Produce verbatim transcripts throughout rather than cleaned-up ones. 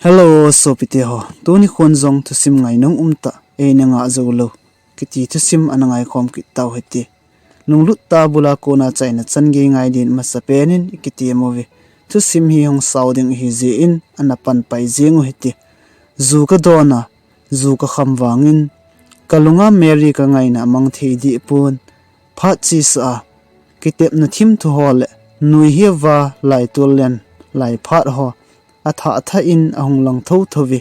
Hello, sopite ho. Tuni khon jong thusim ngai nung umtah, eina ngah jou lou kiti thusim ana ngaikhom kit tau hite. Lunglut tah bula kona chaina chan gei ngai din masapen in ikiti mo ve. Thusim hi hung sao ding hi jeh in ana pan pai jeng u hite. Ju ka don a, ju ka kham vangin, ka lunga Mary ka ngaina amang thei dih pon. Phat chesa a, kitepna thim thu ho le, nui hiava lai tol len, lai phat ho, athah thah in ahung lang tho tho ve.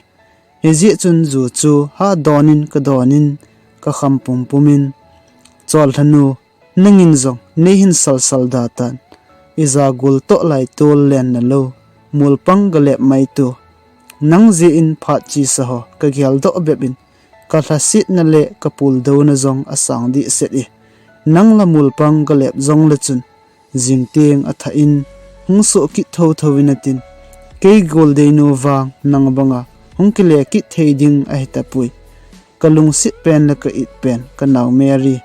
Hijeh chun ju chu ha don in ka don in, ka kham pum pum in, Cholthanu, nangin jong nei hin sal sal da tan. Ija gul toh lai tol len na lou, mul pang ka lep mai tu. Nang jeh in phat chesa ho ka gel doh bep in, ka lhasetna le ka pul douna jong asang dih set e. Nang la mul pang ka lep jong le chun, jing teng athah in, hung soh kit tho tho in atin. Kei gol dei nu vang, nang banga hung kile kit thei ding ahi tapoi. Ka lungset pen le ka it pen, ka nao Mary.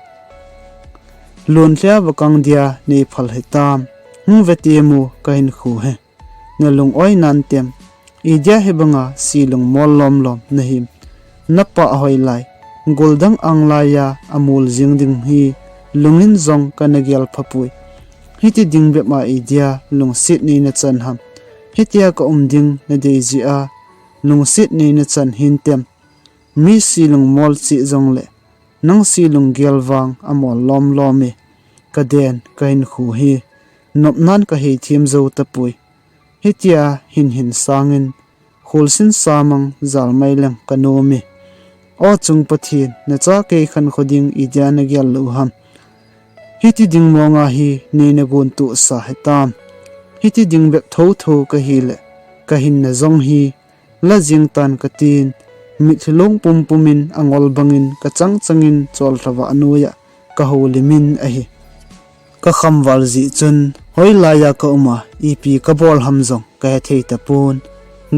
Lun lhia va kang dia nei phal hitam. Hung ve ti mu ka hin khu he. Na lung oi nan tem. Idia hi banga si lung mol lom lom na him. Na pa hoi lai. Gul dang ang lai a amul jing ding hi. Lungin jong ka na gel pha pui. Hiti ding bep ma idia lungset nei na chan ham. Hitia ka um ding na dei jeh a. Lungset nei na chan hin tem. Mi si lung mol cheh jong le. Nang si lung gel vang amol lom lom e. Ka den, ka hin khu hi. Nop nan ka hei thim jou tapoi. Hitia hin hin sangin. Khul sin samang jal mai leng ka nom e. O chung Pathen, na cha kei khan kho ding idia na gel lou ham. Hiti ding monga hi nei na gun tu sa hitam. Hiti ding bep tho tho ka hi le. Ka hin na jong hi. La jing tan ka tin, mitlhi long pum pum in angol bangin ka chang changin Cholthava noiya ka houlim in ahi. Ka kham val jeh chun, hoi laiya ka um a, ipi ka bol ham jong ka he thei tapon.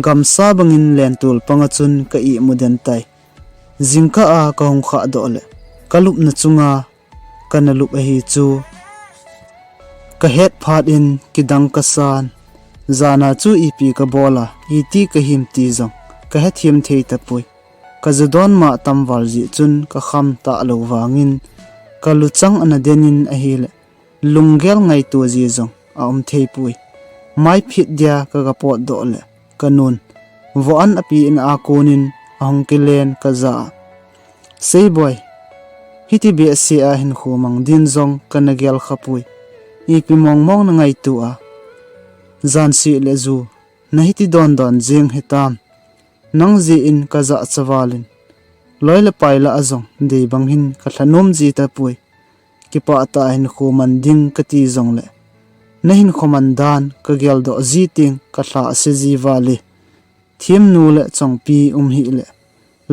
Gamsa bangin len tol panga chun ka imu den tai. Jingkah a ka hung khah doh le, ka lupna chunga ka na lup ahi chu. Ka het phat in kidang ka san. Jana chu ipi ka bol a, iti ka him ti jong ka he thim thei tapoi. Ka ju don ma tam val jeh chun ka kham ta lou vangin ka luchang ana den in ahi le. Lunggel ngaito ji jong a um thei pui. Mai phit dia ka ga pot doh le ka nun. Vo an api in a kunin ahung kilen ka ja. Sei boi. Hiti behseh a hin khu mang din jong ka na gel kha pui. Ipi mong mong na ngaito a. Jan si le ju. Na hiti don don jing hitam. Nang jeh in ka ja cha valin. Loi le pai la a jong dei bang hin ka lhanom ji tapui. Kipah tah a hin khu man ding ka ti jong le. Na hin khu man dan ka gel doh ji ting ka lha a se ji vali. Thim nu le chongpi um hi le.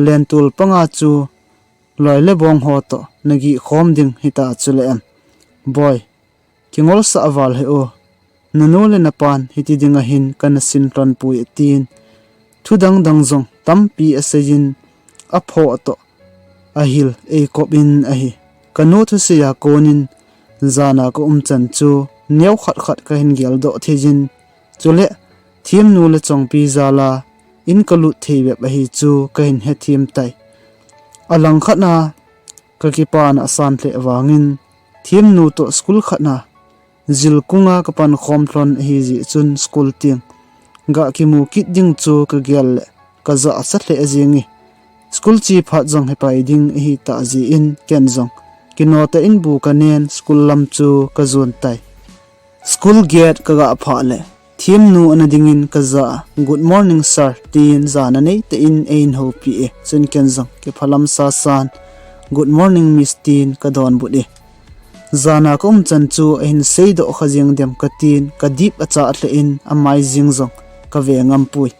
Len tol panga chu loi le bong ho toh na gih khom ding hita chu le em. Boi. Kingol sa val he o. Na nu le na pan hiti ding a hin ka na sin tlon pui a tin. Thu dang dang jong tampi a seiyin a pho a toh a hil ei kop in ahi. Ka nu thu sei a konin jana ka um chan chu neo khat khat ka hin gel doh thei jin. Chule thim nu le chongpi jala in ka lut thei bep ahi chu ka hin he thim tai. A lang khat na ka kipan a san hle vangin thim nu toh school khat na Jil kunga ka pan khom tlon ahi jeh chun school ting. Ga kimu kit ding chu ka gel le ka ja a sa hle a jing e. School chi phat jong he pai ding ahi ta jeh in ken jong. Kino ta in bu ka nen school lam chu ka jon tai. School gate ka ga phah le. Thim nu ana dingin ka ja a, "Good morning, sir," tin jana nei ta in ei in hopi e. Chun ken jong kiphalam sa san, "Good morning, miss," tin ka donbut e. Jana ka um chan chu ahin seidoh kha jeng dem ka tin, ka dip a chah lheh in amai jing jong ka ve ngam pui.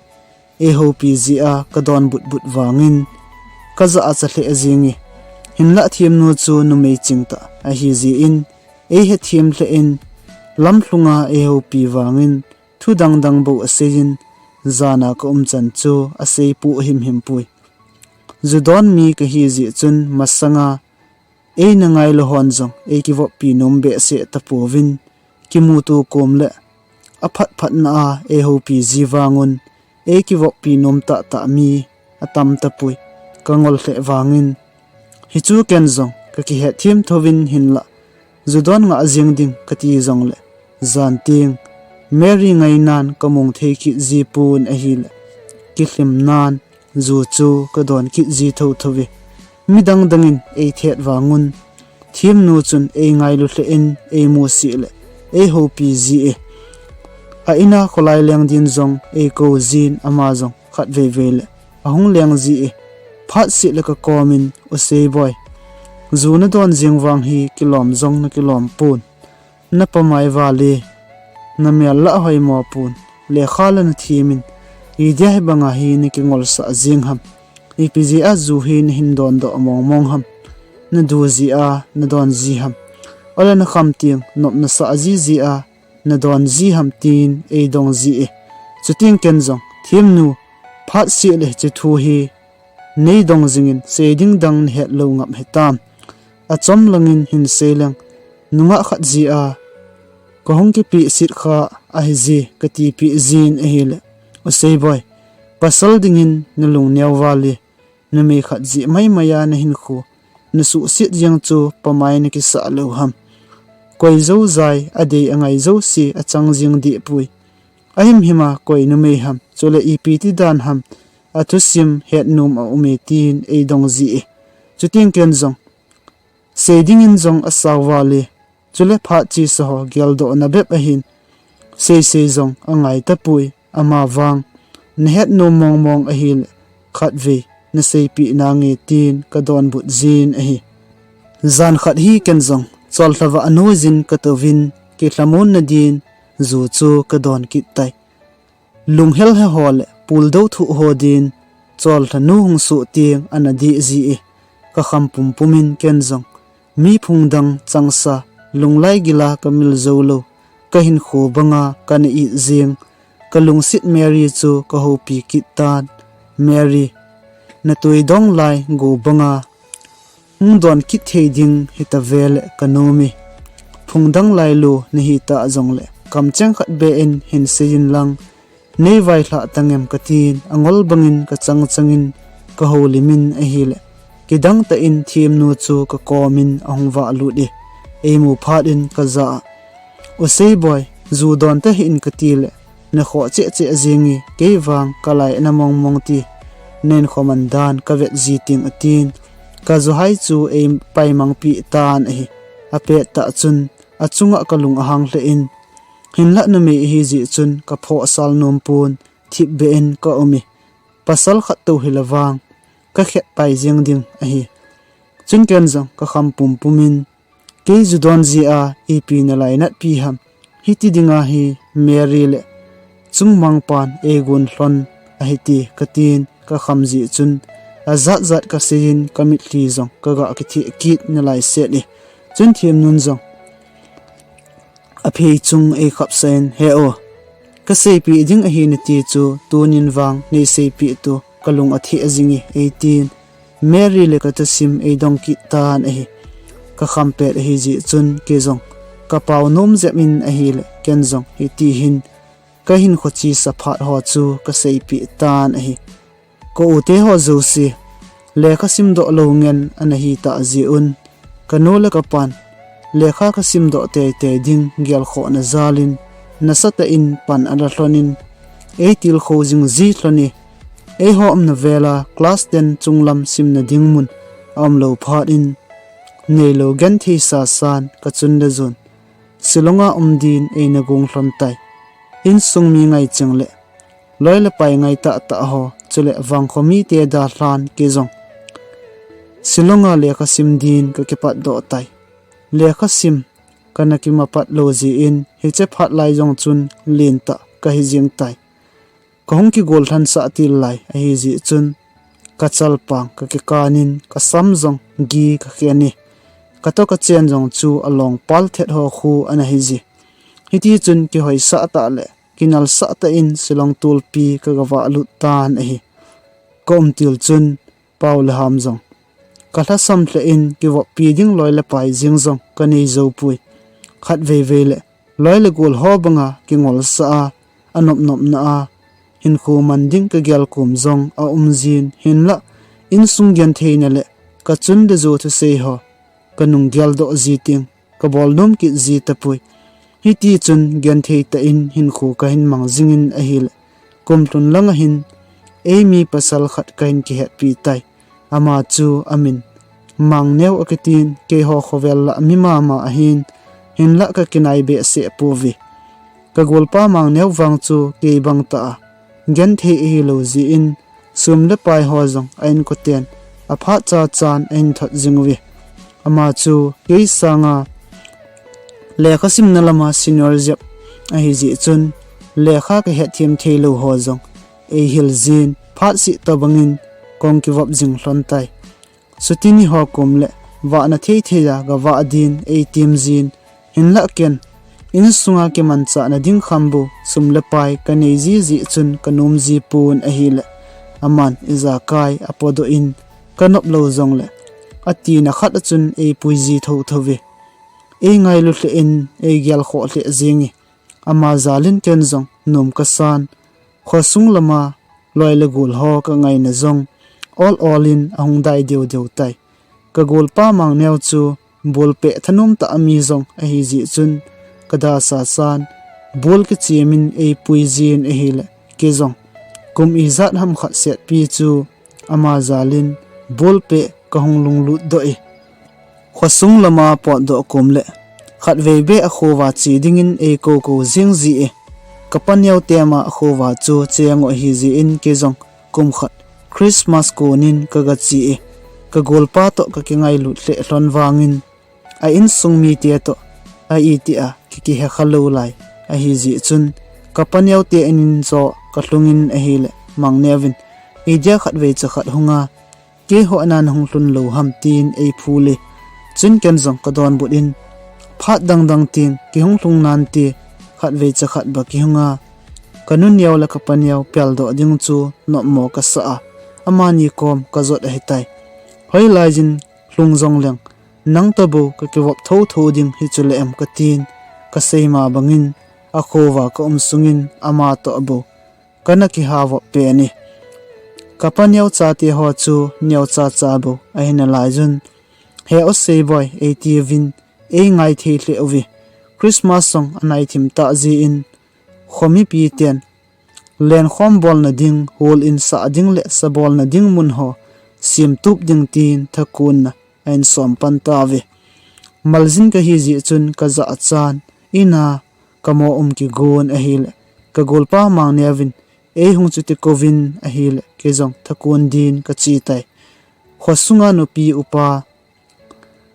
Ei hopi jeh a ka donbut but vangin ka ja a cha lheh a jing e. Hinlah thim nu chu numei ching tah ahi jeh in ei he thim lheh in lam lhunga ei hopi vangin thu dang dang bou a seiyin jana ka um chan chu a sei pu him him pui. Ju don mi ka hi jeh chun masanga ei na ngai lou hon jong ei kivoppi nom behseh ta pouvin, kimuto kom le a phat phat na a ei hopi ji vangun Ei kivoppi nom tahtah mi atam tapoi, ka ngol lheh vangin. Hichu ken jong ka kihet thim thouvin hinlah, ju don ngah jing ding kati jongle, jan teng Mary ngainan ka mong thei kit ji pon ahile, kilhim nan ju chu ka don kit ji thotho ve. Midang dangin ei thet vangun, themnu chun ei ngailu lheh in ei musit le ei houpi ji e. A inn a kholai leng din jong ei kou jin ama jong khat veivei le ahung leng ji e. Phat seh le ka komin, "U Seiboi, ju na don jing vang hi kilom jong na kilom pon. Na pamai vale, na mel la hoimo pon, lekha la na thimin, idia hibanga hi na kingolsah jing ham? Ipi jeh a ju hi na hin dondoh mong mong ham? Na du jeh a na don ji ham? Ole na kham teng nop na sah ji jeh a na don ji ham?" tin ei dong ji e. Chuteng ken jong, "Themnu, phat seh le hiche thu hi nei dong jingin sei ding dang na het lou ngap hitam? Achom langin hin sei leng, nungah khat jeh a ka hung kipeh set kha ahi je," ka tipeh jin ahile, "U Seiboi, pasal dingin na lungneo vale, numei khat jeh maimai a na hinkho na suhset jeng chu pamai na kisah lou ham? Koi jou jai, adei angai jouse achang jing deh poi. Ahimhim a koi numei ham, chule ipi ti dan ham, athusim het nom a um e," tin ei dong ji e. Chuteng ken jong, "Sei dingin jong asao vale, chule phat chesa ho geldoh na bep ahin, sei sei jong angai tapoi, ama vang na het nom mong mong ahile, khatvei na seipeh nange," tin ka donbut jin ahi. Jan khat hi ken jong, chollha vah a noi jin ka touvin, kilhamon na din ju chu ka don kit tai. Lunghel he ho le puldou thuh ho din, chollha nu hung suh teng ana dih ji e. Ka kham pumpumin ken jong, mi phung dang changsa, lunglai gila ka mil jou lou, ka hinkho banga ka na it jing, ka lungset Mary chu ka houpi kit tan. "Mary, na tuidong lai go banga hung don kit thei ding hita vele ka nom e. Phung dang lai lou na hita jongle, kamcheng khat beh in hin sei in lang, nei vailhah tangem?" ka tin, angol bangin ka chang changin ka houlimin ahile, kidang tah in themnu chu ka komin ahung vah lut e. Ei mu phat in ka jah a, "U Seiboi, ju don tahih in," ka tile, "Na khoh cheh cheh jing e, kei vang ka lai na mong mong ti, na hinkho man dan ka vet ji teng," atin. Ka ju hai chu ei paimang peh tan ahi. Apet tah chun, achunga ka lung ahang lheh in, hinlah numei ahi jeh chun ka phohsal nom pon, thipbeh in ka um e. Pasal khat tou hile vang, ka khet pai jeng ding ahi. Chun ken jong ka kham pumpumin, "Kei ju don jeh a ipi na lainatpi ham? Hiti dinga hi Mary le chungmang pan eigon lhon ahi ti," ka tin, ka kham jeh chun ajat jat ka seiyin, ka mitlhi jong ka ga kitheh kit nalai set e. Chun themnun jong aphei chung ei khapsah in, "He o, ka seipeh ding ahi nati chu, tunin vang nei seipeh tu, ka lung atheh jing e," ei tin, Mary le ka thusim ei dong kit tan ahi. Ka kham pet ahi jeh chun kei jong ka pao nom jep in ahile, ken jong hiti hin ka hinkho chesa phat ho chu ka seipeh tan ahi. Ka u te ho jouse lekha simdoh lou ngen ana hi tah jeh un, ka nu le ka pan lekha ka simdoh teitei ding gelkhohna jal in, nasatah in pan ala lhon in, ei tilkhou jing ji lhon e. Eiho umna vel a class ten chunglam simna ding mun aum lou phat in, neilou genthei sasan ka chun le jon Shillong a um din eina gong lhon tai. Insung mi ngaicheng le loi le pai ngai tahtah ho, chule vangkho mite dalhan kei jong Shillong a lekha sim din ka kipatdoh tai. Lekha sim kana kimapat lou jeh in, hiche phat lai jong chun lentah ka hi jeng tai. Ka hung kigol lhansah til lai ahi jeh chun, ka chalpang ka kikan in, ka sam jong gi ka khen e. Ka toh ka chen jong chu along pal thet ho khu ana hi ji. Hiti chun kihoisah tah le kinalsah tah in Shillong tulpi ka ga vah lut tan ahi. Ka um til chun pao le ham jong ka lhasam lheh in, kivoppi ding loi le pai jeng jong ka nei jou poi. Khat veivei le loi le gol ho banga kingolsah a, anop nopna a hinkho man ding kagel kom jong aum jin, hinlah insung gentheina le kachun le jo thusei ho kanung geldoh ji teng kabol nom kit ji tapoi. Hiti chun genthei tah in hinkho kahin mang jingin ahile, kum lhun langa hin eimi pasal khat kahin kihetpi tai. Ama chu amin Mangneo akitin, keiho khovel lah mi mama ahin, hinlah kakinai behseh pouve. Kagolpa Mangneo vang chu kei bang tah a genthei ahilou jeh in, sum le pai ho jong a inkoten aphat cha chan ahin thot jing uve. Ama chu kei sanga lekha simna lama senior jep ahi jeh chun, lekha kahetthem theilou ho jong eihil jin, phatseh tobangin kahung kivop jing lhon tai. Chuti ni ho kom le vahna thei thei a gavah din eitem jin, hinlah ken insunga kimanchahna ding kham bou sum le pai kanei ji jeh chun kanom ji pon ahile, aman ijakai apodoh in kanop lou jongle, atina khat a chun eipui ji thotho uve. Eingailu lheh in eigel khoh lheh jenge. Ama jalin ken jong nom kasan, khosung lama loi le gol ho kangaina jong ol ol in ahung dai deu deu tai. Kagolpa Mangneo chu bolpeh thanom tah a mi jong ahi jeh chun, kada sa san bol kichemin eipui jin ahile, kei jong kum ijat ham khat setpi chu ama jalin bolpeh kahung lunglut doh e. Khosung lama potdoh kom le khatvei beh a khoa che dingin eikou kou jing ji e. Kapa Neo te ama khoa chu cheng u ahi jeh in kei jong kum khat Christmas konin kaga che e. Kagolpa toh kakingailut lheh lhon vangin, a insung mite toh a itih a kikihe khalou lai ahi jeh chun, Kapa Neo te in in joh kalhungin ahile, Mangneo vin, idia khatvei cha khat hunga keiho ana nahung lhun lou ham tin eiphul e. Chun ken jong kadonbut in, phat dang dang teng kihung lhung nante, khatvei cha khat ba kihunga kanu Neo le Kapa Neo peldoh ding chu nopmo kasah a, amani kom kajot ahitai. Hoilai jin lhung jongleng nang toh bou kakivop thotho ding hichu le em katin, kasei ma bangin, akhoa kaum sungin ama toh bou kana kiha vop pen e. Kapa Neo chate ho chu neocha cha bou ahi nalai jun, he o Seiboi, eitiuvin, eingai thei lheh uve. Christmas jong anai thim tah jeh in, kho mipiten lenkhom bolna ding, hol in sah ding le sabolna ding mun ho semtup ding tin thakonna ahin som pan tauve. Maljin kahi jeh chun kajah chan ina kamo um kigon ahile, kagolpa Mangneo vin eihung chuti kouvin ahile, kei jong thakon din kache tai. Khosunga nupi upa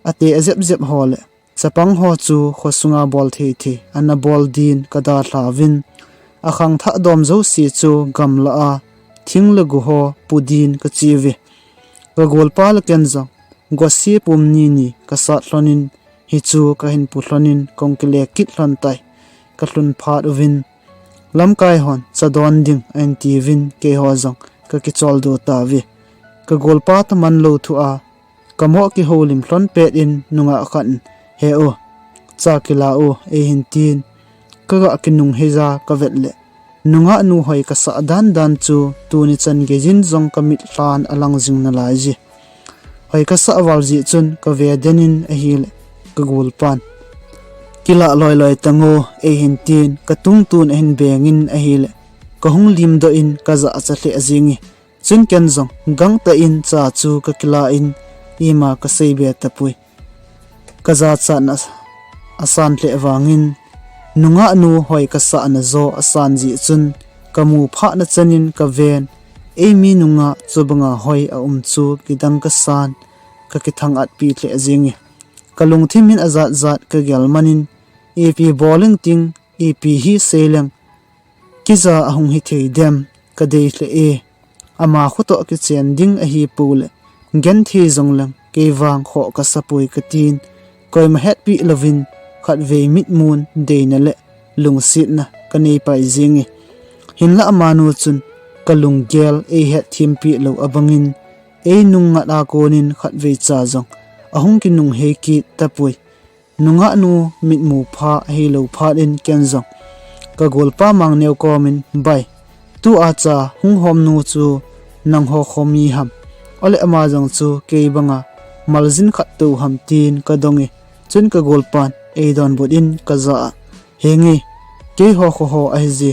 ate ajep jep ho le chapang ho chu khosunga bol thei thei ana bol din kadalhauvin, akhangthah dom jouse chu gamla a thing le gu ho pu din kache uve. Kagolpa le ken jong gose pum ni ni kasat lhonin, hichu kahin pu lhonin kahung kile kit lhon tai. Kalhun phat uvin, lamkai hon cha don ding ahin tiuvin, keiho jong kakicholdo tauve. Kagolpa toh manlou thu a kamo kihoulim lhon pet in nungah khat in, he o, cha kila o, eihin tin, kaga kinunghei ja kavet le, nungah nu hoi kasah dan dan chu tuni chan geijin jong kamit lhan alang jing nalai je. Hoi kasah val jeh chun kave den in ahile, kagolpan, kila loi loi tango, eihin tin, katungtun ahin bengin ahile, kahung limdoh in kajachat lheh jenge. Chun ken jong gangtah in cha chu kakila in, ima kasei be tapoi. Kajachatna asan lheh vangin, nungah nu hoi kasahna jo asan jeh chun, kamu phatna chanin kaven, eimi nungah chubanga hoi aum chu kidang kasan, kakithang atpi lheh jenge. Kalungthim in ajat jat kagel manin, ipi bol ing ting, ipi hi sei leng, kija ahung hithei dem, kadei lheh e. Ama kho toh kichen ding ahipou le, genthei jongleng kei vang khoh kasapoi katin, koima hetpi louvin, khatvei mitmun deina le lungsetna kanei pai jenge. Hinlah amanu chun kalunggel eihetthem peh lou abangin, einungngat a konin khatvei cha jong ahung kinunghei kit tapoi. Nungah nu mitmu pha ahilou phat in ken jong kagolpa Mangneo komin, bai, Tua cha hung hom nu chu nangho khomi ham? Ole ama jong chu kei banga maljin khat tou ham, tin kadong e. Chun kagolpan eidonbut in kaja a, Henge, keiho khoho ahije.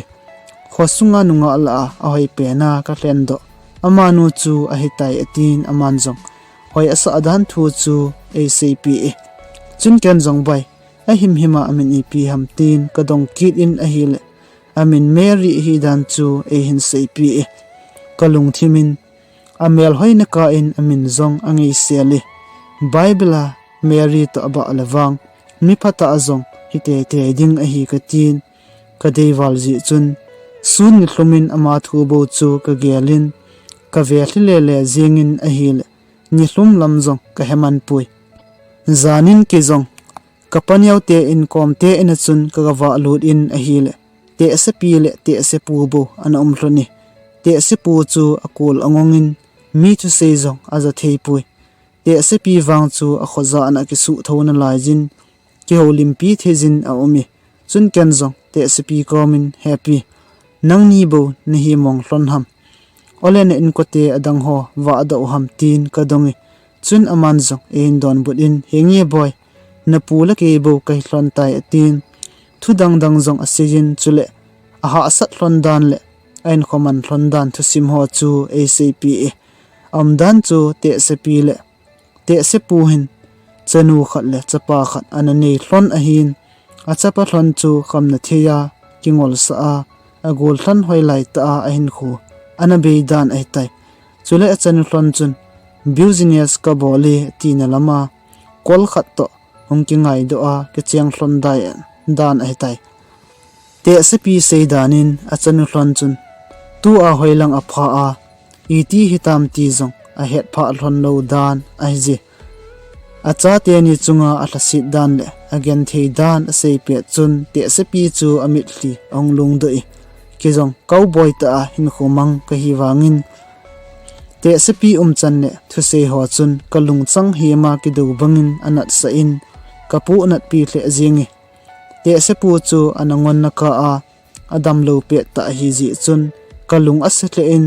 Khosunga nungah lah a ahoipena kalhendoh amanu chu ahitai, atin aman jong hoi asah dan thu chu eiseipeh e. Chun ken jong, Bai, ahimhima amin ipi ham, tin kadong kit in ahile, amin Mary ahidan chu eihin seipeh e. Kalungthim in amel hoina kah in amin jong angeisel e. Bible a Mary toh abah le vang miphatah a jong hiteitei ding ahi katin, kadeival jeh chun, sun nilhum in ama thu bou chu kagel in, kavelhi lele jeng in ahile, nilhum lam jong kaheman poi. Jan in kei jong kapaneo te inkom te in a chun kagavah lut in ahile, tehsepi le tehsepu bou ana um lhon e. Tehsepu chu akol angong in, mi thusei jong aja thei poi. Tehsepi vang chu akhojah in akisuh tho nalai jin, kihoulimpi thei jin aum e. Chun ken jong tehsepi kom in, Hepi, nangni bou nahi mong lhon ham? Ole na inkote adang ho vahdoh u ham, tin kadong e. Chun aman jong eihin donbut in, Henge boi, napu le kei bou kahi lhon tai, atin, thu dangdang jong asei in, chule ahahsat lhon dan le ahinkho man lhon dan thusim ho chu eiseipeh e. Aumdan chu tehsepi le tehsepu hin chanu khat le chapa khat ana nei lhon ahin, achapa lhon chu khamna thei a kingolsah a, agollhang hoilai tah a ahinkho ana bei dan ahitai. Chule achanu lhon chun business kabol e tina lama kol khat toh hung kingaidoh a kicheng lhon dai dan ahitai. Tehsepi seidan in achanu lhon chun tua hoilang apha a, iti hitam ti jong ahetphah lhon lou dan ahije. Achate ni chunga alhaset dan le agenthei dan aseipet chun tehsepi chu amitlhi ahung lungdoh e. Kei jong cowboy tah a hinkho mang kahi vangin, tehsepi umchan le thusei ho chun kalungchang hima kidou bangin anatsah in, kapuhnatpi lheh jeng e. Tehsepu chu ana ngonna kah a adamlou pet tah ahijeh chun kalung ase lheh in,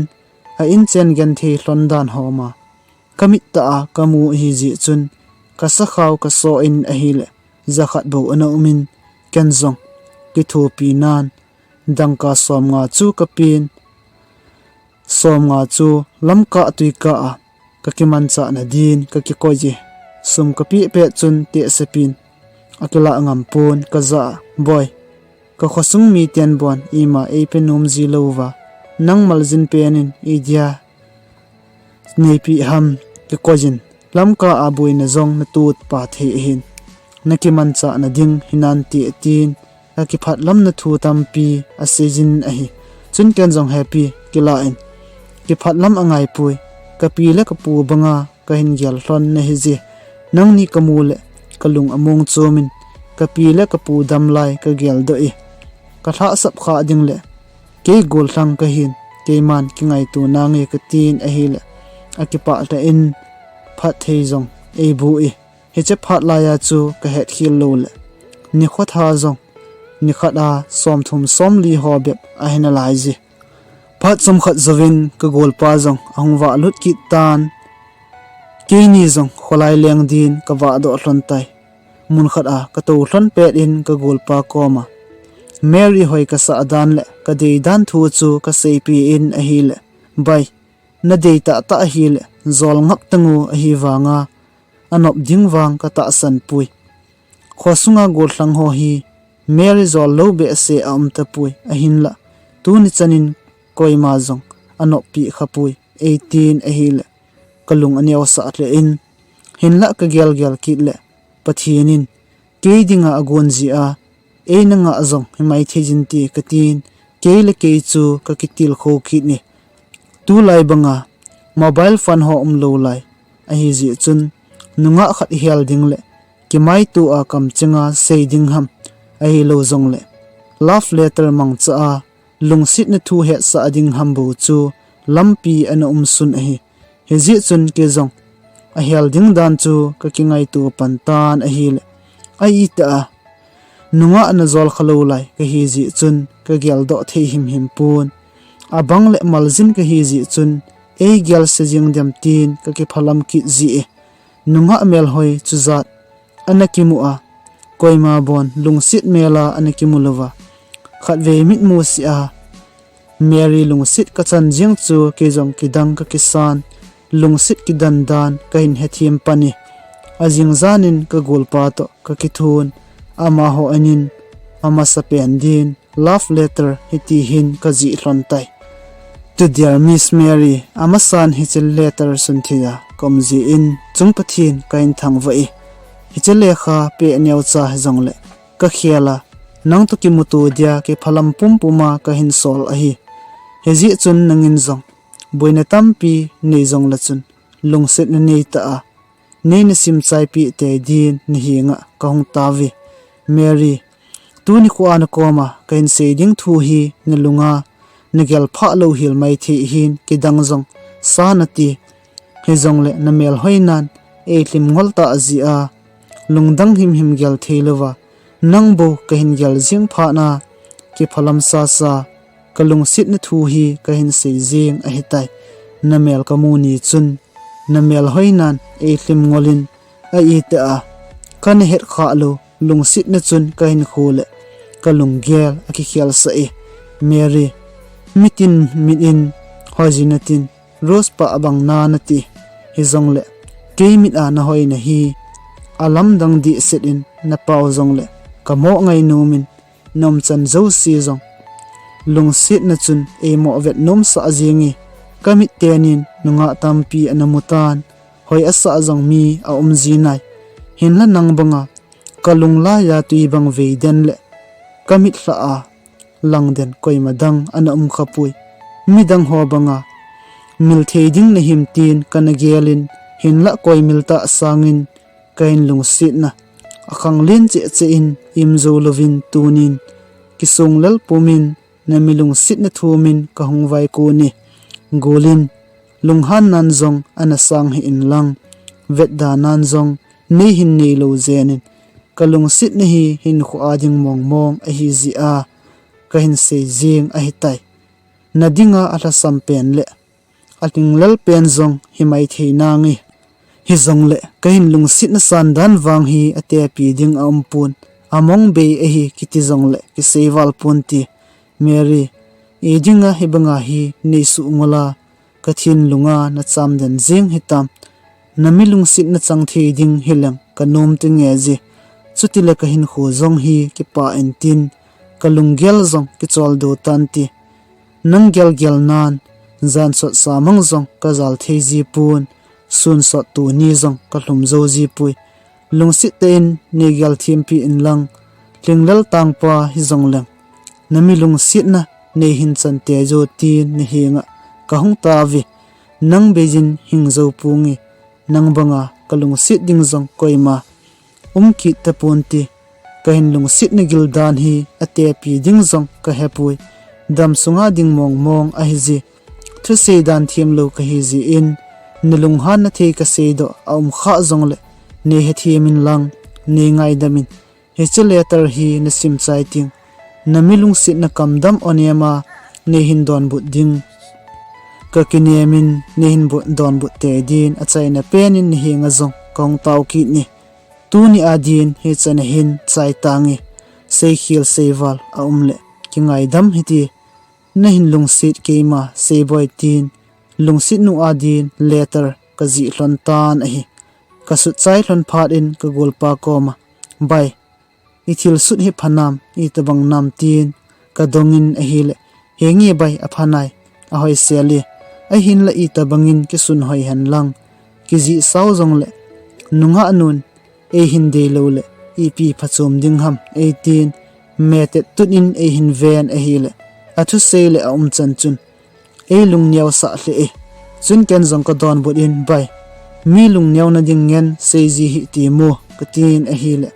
a inchen genthei lhon dan ho ma kamit tah a kamu ahijeh chun kasakhao kaso in ahile, jakhat bou ana um in, ken jong kithopi nan dangka somnga chu kapen, somnga chu lamkah twikah a kakimanchahna din kakikoi e. Sum kapeh pet chun tehsepin akilah ngam pon, kajah a, Boi, kakhosung miten bon ima eipe nom ji louva, nang maljin pen in idia neipeh ham, kikoi in, lamkah a boina jong natohpha thei ahin, nakimanchahna ding hinante, atin, akiphatlamna thu tampi asei jin ahi. Chun ken jong Hepi kilah in, kiphatlam angaipoi, kapi le kapu banga kahin gel lhon nahi je. Nangni kamu le kalung among chom in, kapi le kapu damlai kageldoh e. Kalhahsap kha ding le kei gollhang kahin, keiman kingaito nange, katin ahile, akipah lheh in, phatthei jong eiboh e. Hiche phat laiya chu kahetkhel lou le, nikho tha jong nikhat a somthum somli ho bep ahi nalai je. Phat chomkhat jouvin kagolpa jong ahung vahlut kit tan, keini jong kholai leng din kavahdoh lhon tai. Munkhat a katou lhon pet in kagolpa koma Mary hoi kasah dan le kadei dan thu chu kaseipeh in ahile, Bai, nadei tahtah ahile jol ngap tangu, ahivanga anop ding vang katahsan poi. Khosunga gollhang ho hi Mary jol lou behseh aum tapoi, ahinlah tuni chanin koima jong anoppeh khapoi, eitin ahile, kalung aneosah lheh in, hinlah kagelgel kit le, Pathen in kei dinga agon jeh a eina ngah jong himai thei jinte, katin, kei le kei chu kakitilkhou kit e. Tulai banga mobile phone ho umlou lai ahijeh chun, nungah khat ihel ding le kimaitoa kamchenga sei ding ham, ahilou jongle love letter mangcha a lungsetna thu hetsah ding ham bou chu lampi ana umsun ahi. Hijeh chun kei jong ahel ding dan chu kakingaito pan tan ahile, aitah a nungah najol khalou lai kahi jeh chun kageldoh thei himhim pon. abang le maljin kahi jeh chun, eigel se jing dem tin kakiphalam kit ji e. Nungah melhoi chujat ana kimu a, koima bon lungset mel a ana kimu louva, khatvei mitmu seh a, Mary lungset kachan jing chu kei jong kidang kakisan, lungset kidan dan kahin hethem pan e. Ajing jan in kagolpa toh kakithun, amaho an in amasapen din love letter hiti hin kajih lhon tai. To dear Miss Mary, amasan hiche letter sunthei a kaum jeh in chung Pathen kahin thangvah e. Hiche lekha peh neocha hijongle kakhel a, nang toh kimuto dia kiphalam pumpum a kahin sol ahi. Hijeh chun nangin jong boina tampi nei jongle chun, lungsetna neitah a nei nasim chaipi tei din nahenga kahung tauve. Mary, tuni khoa nakoma kahin sei ding thu hi nalunga nagel phah lou hel maithei hin kidang jong sa nati. Hijongle namelhoinan eilhim ngol tah jeh a, lungdang himhim gel thei louva, nang bou kahin gel jing phat a, kiphalam sasa, kalungsetna thu hi kahin sei jing ahitai. Namel kamu ni chun, namelhoinan eilhim ngol in, a itih a kana hetkhah lou lungsetna chun kahinkho le kalunggel akikhelsah e. Mary, mitin mit in hoijin natin, Rose pa bang na nati, hijongle kei mit a nahoina hi alamdang dehset in napao jongle kamoh ngainom in, naumchan jouse jong lungsetna chun eimoh vet nomsah jing e. Kamit tenin nungah tampi ana mutan, hoi asah jong mi aum jinai. Hinla nang banga kalung laiya twi bang vei den le kamitlha a lang den koima dang ana um khapoi. Midang ho banga mil thei ding nahim tin kana gelin, hinla koi mil tah sangin kahin lungsetna akhanglen cheh cheh in im jou louvin tunin kisong lel pumin nami lungsetna thumin kahung vaikon e. Golin, lunghannan jong ana sang hih inlang, vetdanan jong neihin neilou jenin, kalungsetna hi hinkho a ding mongmong ahi jeh a kahin sei jing ahitai. Nadinga alhasam pen le alhinglel pen jong himaithei nange. Hijongle kahin lungsetna san dan vang hi atepi ding aumpon, among bei ahi kiti jongle kiseival ponte. Mary, eidinga hibanga hi neisuh ngol a, kathin lunga nacham den jeng hitam. Nami lungsetna chang thei ding hileng kanom tinge ji. Chutile kahinkho jong hi kipah intin, kalunggel jong kicholdo tante. Nang gelgelnan, jansot samang jong kajal thei jipon, sunsot tuni jong kalhum jou jipoi. Lungset tah in neigel thempi inlang, lhinglel tangpa hijongleng nami lungsetna neihin chante jo tin nahenga kahung tauve. Nang beijin hing jou ponge, nang banga kalungset ding jong koima um kit taponte. Kahin lungsetna gildan hi atepi ding jong kahepoi. Damsunga ding mongmong ahije. Thusei dan themlou kahijeh in, nalunghanna thei kaseidoh aumkha jongle, neihethem inlang, neingaidam in. Hiche letter hi nasim chai teng, nami lungsetna kamdam onem a neihin donbut ding kakinem in, neihin donbut tei din achaina pen in nahenga jong kahung tao kit e. Tuni a din hichan ahin chai tange. Seikhel seival aumle kingaidam hite. Nahin lungset keima seiboi tin, lungset nu a din letter kajih lhon tan ahi. Kasut chai lhon phat in kagolpa koma, Bai, ithilsut hi phanam, itobang nam tin kadongin ahile, Henge bai, aphanai, ahoisel e, ahinla itobangin kisunhoi henlang, kijihsau jongle, nungah nun eihin deilou le ipi phachom ding ham eitin, metet tut in eihin ven ahile, athusei le aumchan chun eilungneosah lheh e. Chun ken jong kadonbut in, Bai, mi lungneona ding ngen seiji hih temo, katin ahile,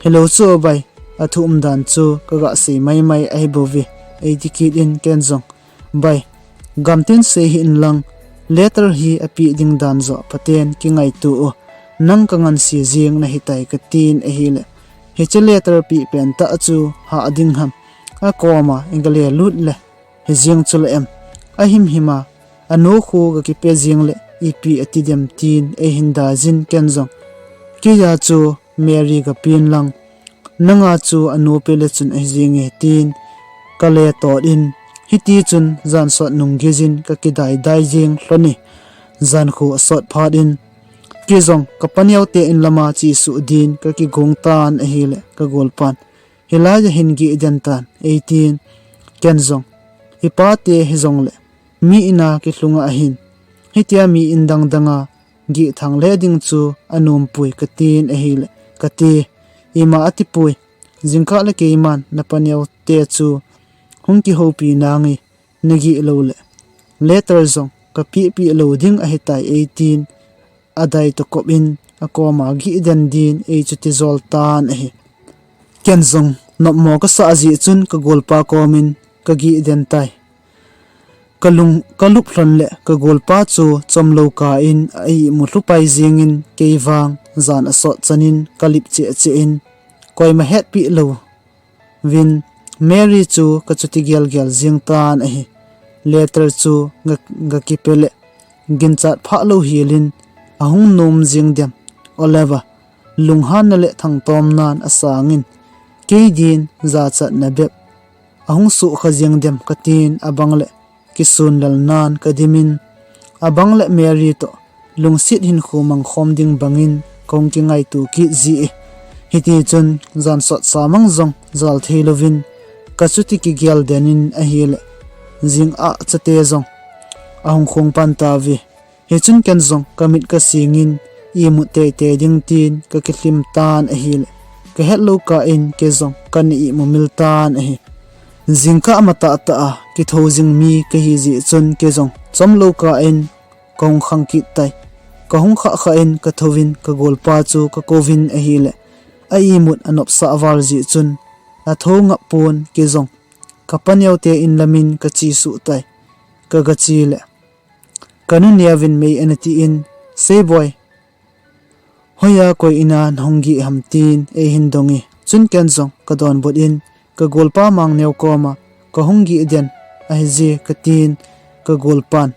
Hilou chu bai, athu umdan chu kagah sei maimai ahibouve, eiti kit in ken jong, Bai, gamtin sei hih inlang, letter hi apeh ding dan joh phaten kingaito u, nang kanganse jeng nahitai, katin ahile, Hiche letter peh pentah chu hah ding ham, akoma igale lut le hijeng chule em? Ahimhima, anokhu gakipe jeng le ipi ati dem tin eihin daijin ken jong, keija chu Mary gapin lang, nanga chu anope le chun ahi jenge tin kale tot in, hiti chun jansot nung geijin kakidai dai jeng lhon e. Jankhu asot phat in, kei jong kapaneo te in lama chesuh din kakigong tan ahile kagolpan, hilai a hin geh den tan eitin, ken jong, ipate hijongle mi ina kilhunga ahin, hitia mi in dang danga geh thang le ding chu anompoi katin ahile, kati, ima atipoi, jingkah le keiman napaneo te chu hung kihoupi nange, nageh lou le letter jong kapeh peh lou ding ahitai eitin, adai tokop in akoma geh den din eichu tijol tan ahi. Ken jong nopmo kasah jeh chun kagolpa komin kageh den tai. Kalung kalup lhon le kagolpa chu chomlou kah in a-ihmu lhupai jengin kei vang jan asot chanin kalip cheh cheh in koima hetpeh lou vin Mary chu kachuti gel gel jeng tan ahi. Letter chu ga, gakipe le ginchat phah lou helin ahung nom jeng dem, Oliver lunghanna le thangtomnan asangin, kei din jachatna bep ahung sukha jeng dem katin, abang le kisunlelnan kadimin, abang le Mary toh lungset hinkho mangkhom ding bangin kahung kingaito kit ji e. Hiti chun jansot samang jong jal thei louvin kachuti kigel den in ahile, jingah chate jong ahung khong pan tauve. Hichun ken jong kamit kasingin imut teitei ding tin kakilhim tan ahile, kahet lou kah in kei jong kana imut mil tan ahi. Jingkah matah tah a kithou jing mi kahi jeh chun kei jong chomlou kah in kahung khang kit tai. Kahung khah khah in kathouvin kagolpa chu kakouvin ahile, a-imut anopsah val jeh chun athou ngap pon, kei jong kapaneo te in lamin kachesuh tai. Kagache le kanu neovin mei ana tin, Sei boi, hoiya koi ina nahung geh ham tin eihin donge. Chun ken jong kadonbut in kagolpa Mangneo koma kahung geh den ahije katin, kagolpan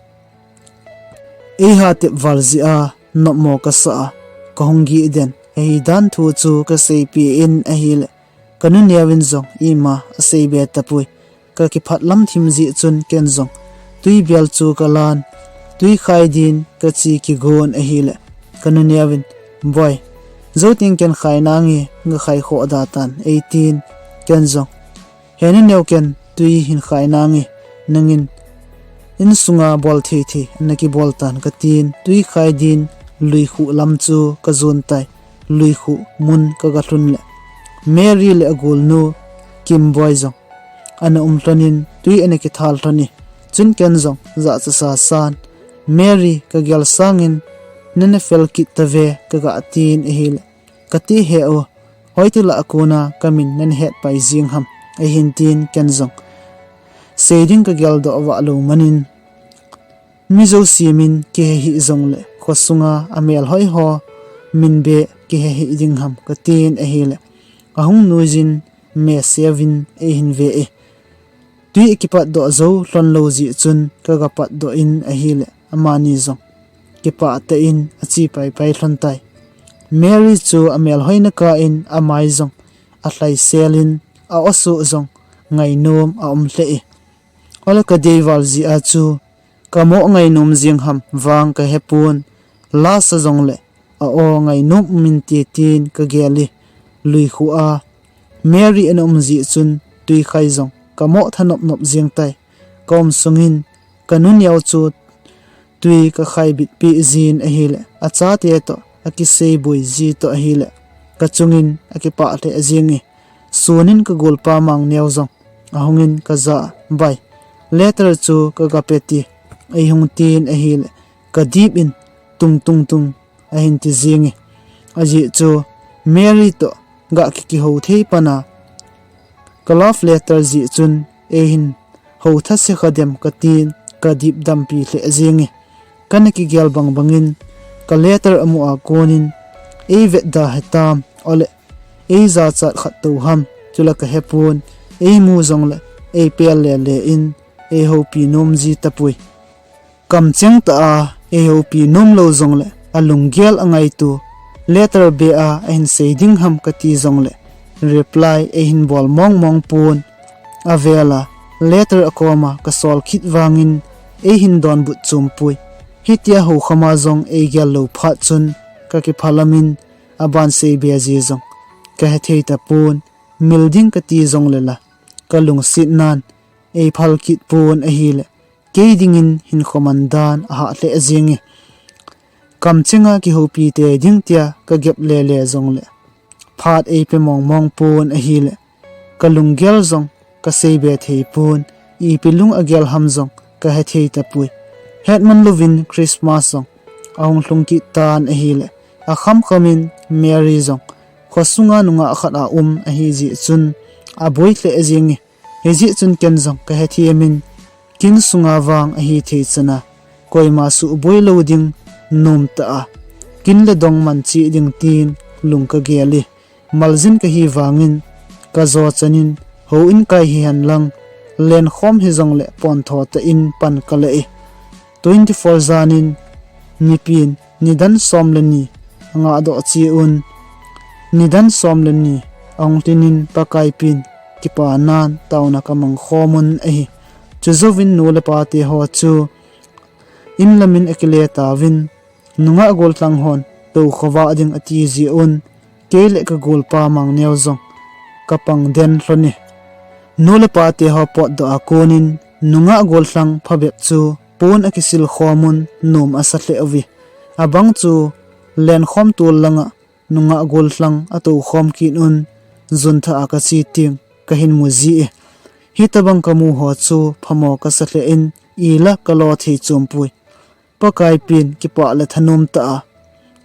eihatep val jeh a nopmo kasah a kahung geh den ahi dan thu chu kaseipeh in ahile, kanu neovin jong ima aseibe tapoi. Kakiphat lam thim jeh chun ken jong twibel chu kalan, twi khai din kache kigon ahile, kanu neovin, Boi, jou teng ken khai nange, gakhai khoh da tan eitin, ken jong, He nu neo, ken twi hin khai nange, nangin insunga bol thei thei nakibol tan katin, twi khai din luikhuh lam chu kajon tai. Luikhuh mun kagalhun le Mary le agolnu Kimboi jong ana um lhonin twi ana kithal lhon e. Chun ken jong jachat sasan, Mary, kagel sangin nana fel kit tave kaga tin ahile, kati he u, hoiti lah a kona kamin nana hetpai jing ham eihin tin, ken jong sei ding kageldoh vah lou manin, mi jousen min kihe hih jongle khosunga amelhoi ho min beh kihe hih ding ham katin ahile, ahung nuijin meseuvin eihin ve e. Twi akipatdoh jou lhon lou jeh chun kaga patdoh in ahile, amani jong kipah tah in ache paipai lhon tai. Mary chu amelhoina kah in amai jong alhaiselin, a-awsuh jong ngainom aum lheh e. Ole, kadei val jeh a chu kamoh ngainom jeng ham vang kahepon, lasa jongle a-aw ngainom um inte tin kagel e. Luikhuh a Mary ana um jeh chun twi khai jong kamoh thanop nop jeng tai. Kaum sungin kanu neo chu twi kakhai bitpeh jin ahile, achate toh akiseiboi ji toh ahile, kachungin akipah lheh jenge. Sunin kagolpa Mangneo jong ahungin kajah a, Bai, letter chu kaga pete, eihung tin ahile, kadip in, Tung, tung, tung, ahin ti jenge. Ajeh chu Mary toh ga kikihou thei pana, ka love letter jeh chun eihin hou thase kha dem katin, kadip dampi lheh jenge. Kana kigel bang bangin ka letter amu a konin eivetda hitam, ole, eijachat khat tou ham, chule kahepon, eimu jongle eipel lele in, eihoupi nom ji tapoi. Kamcheng tah a eihoupi nom lou jongle alunggel angaito, letter be a ahin sei ding ham kati jongle reply eihin bol mong mong pon. Avela letter akoma kasol kit vangin eihin donbut chom poi. Hitia houkhama jong eigel lou phat chun kakiphalam in aban sei be ji jong kahethei tapon. Mil ding kati jongle la kalungset nan eiphal kit pon ahile, kei dingin hinkho man dan ahah lheh jenge. Kamchenga kihoupi tei ding tia kagep lele jongle phat eipe mong mong pon ahile, kalunggel jong kasei be thei pon. Ipi lung agel ham jong kahethei tapoi. Hetman louvin Christmas jong ahung lhung kit tan ahile, akham khamin Mary jong khosunga nungah khat a um ahi jeh chun aboi lheh jenge. Hijeh chun ken jong kahethem in, kin sunga vang ahithei chana koima suboi lou ding, nom tah a kin le dong man cheh ding tin lung kagel e. Maljin kahi vangin kajo chanin houin kai hihen lang, lenkhom hijongle pontho tah in pan kala e. Twenty four janin mipin nidan som le ni angah doh cheh un, nidan som le ni ahung lhinin Pakaipen kipanan taona kamang khom un ahi. Chujouvin nu le pa teho chu inlamin akile tauvin, nungah gollhang hon toukhovah ding ati jeh un, kei le kagolpa Mangneo jong kapang den lhon e. Nu le pa teho potdoh a konin nungah gollhang phabep chu pon akisil khom un nom asa lheh uve. Abang chu lenkhom tol langa nungah gollhang atoukhom kit un, junthah a kache teng kahin mu ji e. Hitobang kamu ho chu phamo kasa lheh in, ila kalo thei chom poi. Pakaipen kipah le thanom tah a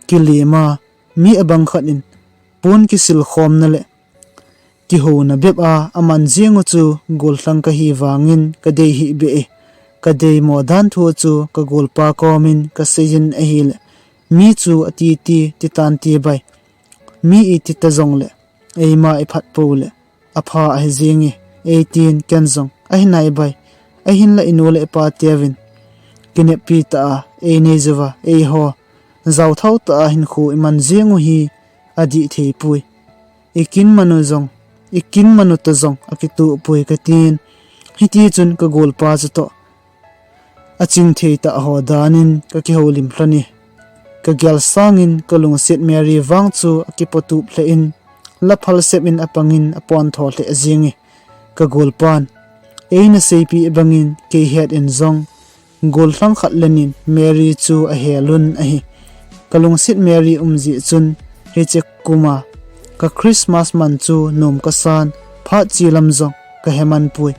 kilema mi abang khat in pon kisil khomna le kihouna bep a aman jeng u chu gollhang kahi vangin kadei hih beh e. Kadeimo dan thu chu kagolpa komin kaseijin ahile, mi chu atiti titan tibai. Mi iti ta jongle eima iphat pou le apha ahi jenge, eitin ken jong ahi nai bai. Ahinla inu le ipa teuvin kineppi tah a einei jouva eiho jaothau tah a hinkho iman jeng u hi adih thei poi. Ikin man u jong, ikin man u toh jong akitoh poi katin. Hitichun kagolpa chutoh aching thei tah ho danin kakihoulim lhon e. Kagel sangin kalungset Mary vang chu akipotup lheh in, la phalsep in apangin apontho lheh jenge. Kagolpan eina seipeh bangin kei het in jong gollhang khat le ni in Mary chu ahel un ahi. Kalungset Mary um jeh chun hiche kuma ka Christmas man chu nom kasan, phat che lam jong kahe man poi.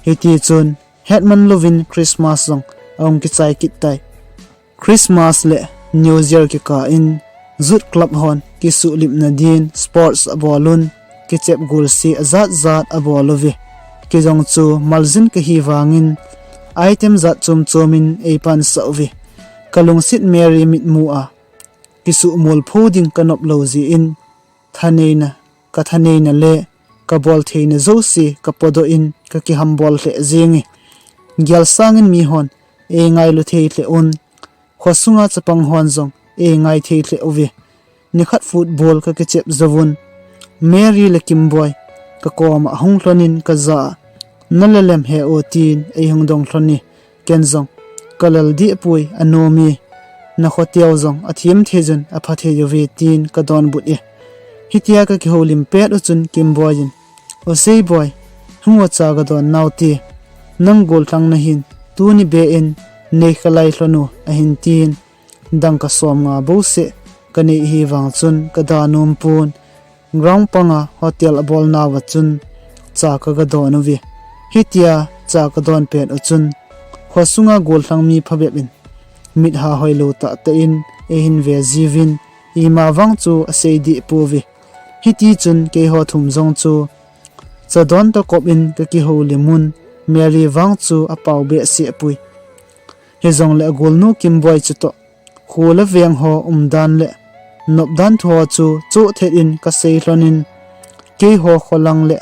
Hitichun hetman louvin Christmas jong ahung kichai kit tai. Christmas le New Year kikah in Youth Club hon kisuhlipna din sports abol un, kichep golse ajat jat abol uve. Kei jong chu maljin kahi vangin item jat chom chom in eipansah uve. Kalungset Mary mitmu a kisuhmol pho ding kanop lou jeh in, thaneina, kathaneina le kabol theina jouse kapodoh in kakihambol lheh jenge. Gel sangin mihon eingailu thei lheh un, khosunga chapang hon jong eingai thei lheh uve. Nikhat football kakichep jouvun Mary le Kimboi kakoma ahung lhonin kajah a, nala lem he o, tin eihung dong lhon e. Ken jong kalal deh poi, anom e, nakhoteu jong athem thei jun apha thei uve, tin kadonbut e. Hitia kakihoulim pet u chun Kimboi in, O Seiboi, hung o, cha gadon nau te, nang gollhang nahin tuni be in neikhalai lhon o, ahin tin. Dangka somnga bouseh kanei hivang chun kada nom pon, ground panga hotel abolnauva chun cha kagadon uve. Hitia cha kadon pet u chun khosunga gollhang mi phabep in mitha hoilou tahtah in eihin ve jiuvin, ima vang chu asei deh pouve. Hitichun keiho thum jong chu cha don toh kop in kakihoulim un, Mary vang chu apao behseh poi. Hijongle agolnu Kimboi chutoh kho le veng ho umdan le nopdan thu ho chu chohthet in kasei lhonin, keiho kholang le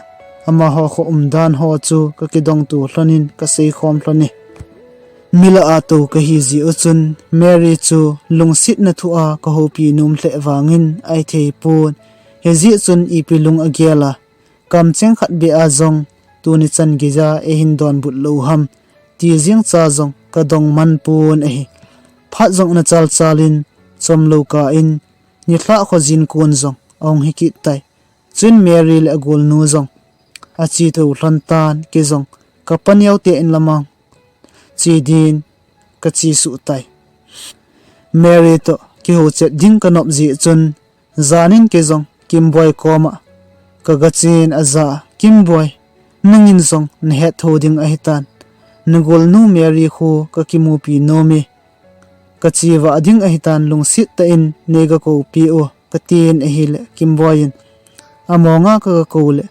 amaho kho umdan ho chu ka kidong tu lhonin ka seikhom lhon e. Milah a tou ka hi jeh u chun Mary chu lungsetna thu a ka houpi nom lheh vangin ahi thei pon. Hijeh chun ipi lung agel a, kamcheng khat beh a jong tuni chan geija eihin donbut lou ham ti jeng cha jong ka dong man pon ahi. Phat jong ana chalchal in chomlou kah in nilhah kho jin kon jong ahung hi kit tai. Chuin Mary le agolnu jong ache tou lhon tan, kei jong ka paneo te in lam'a che din ka che suh tai. Mary toh kihou chet ding ka nop jeh chun janin kei jong Kimboi koma ka gachen, ajah a, Kimboi, nangin jong nahet tho ding ahitan, nagolnu Mary khu ka kimupi nom e, ka che vah ding ahitan, lungset tah in nei ga koupi o, ka tin ahile Kimboi in, amonga ka ga kou le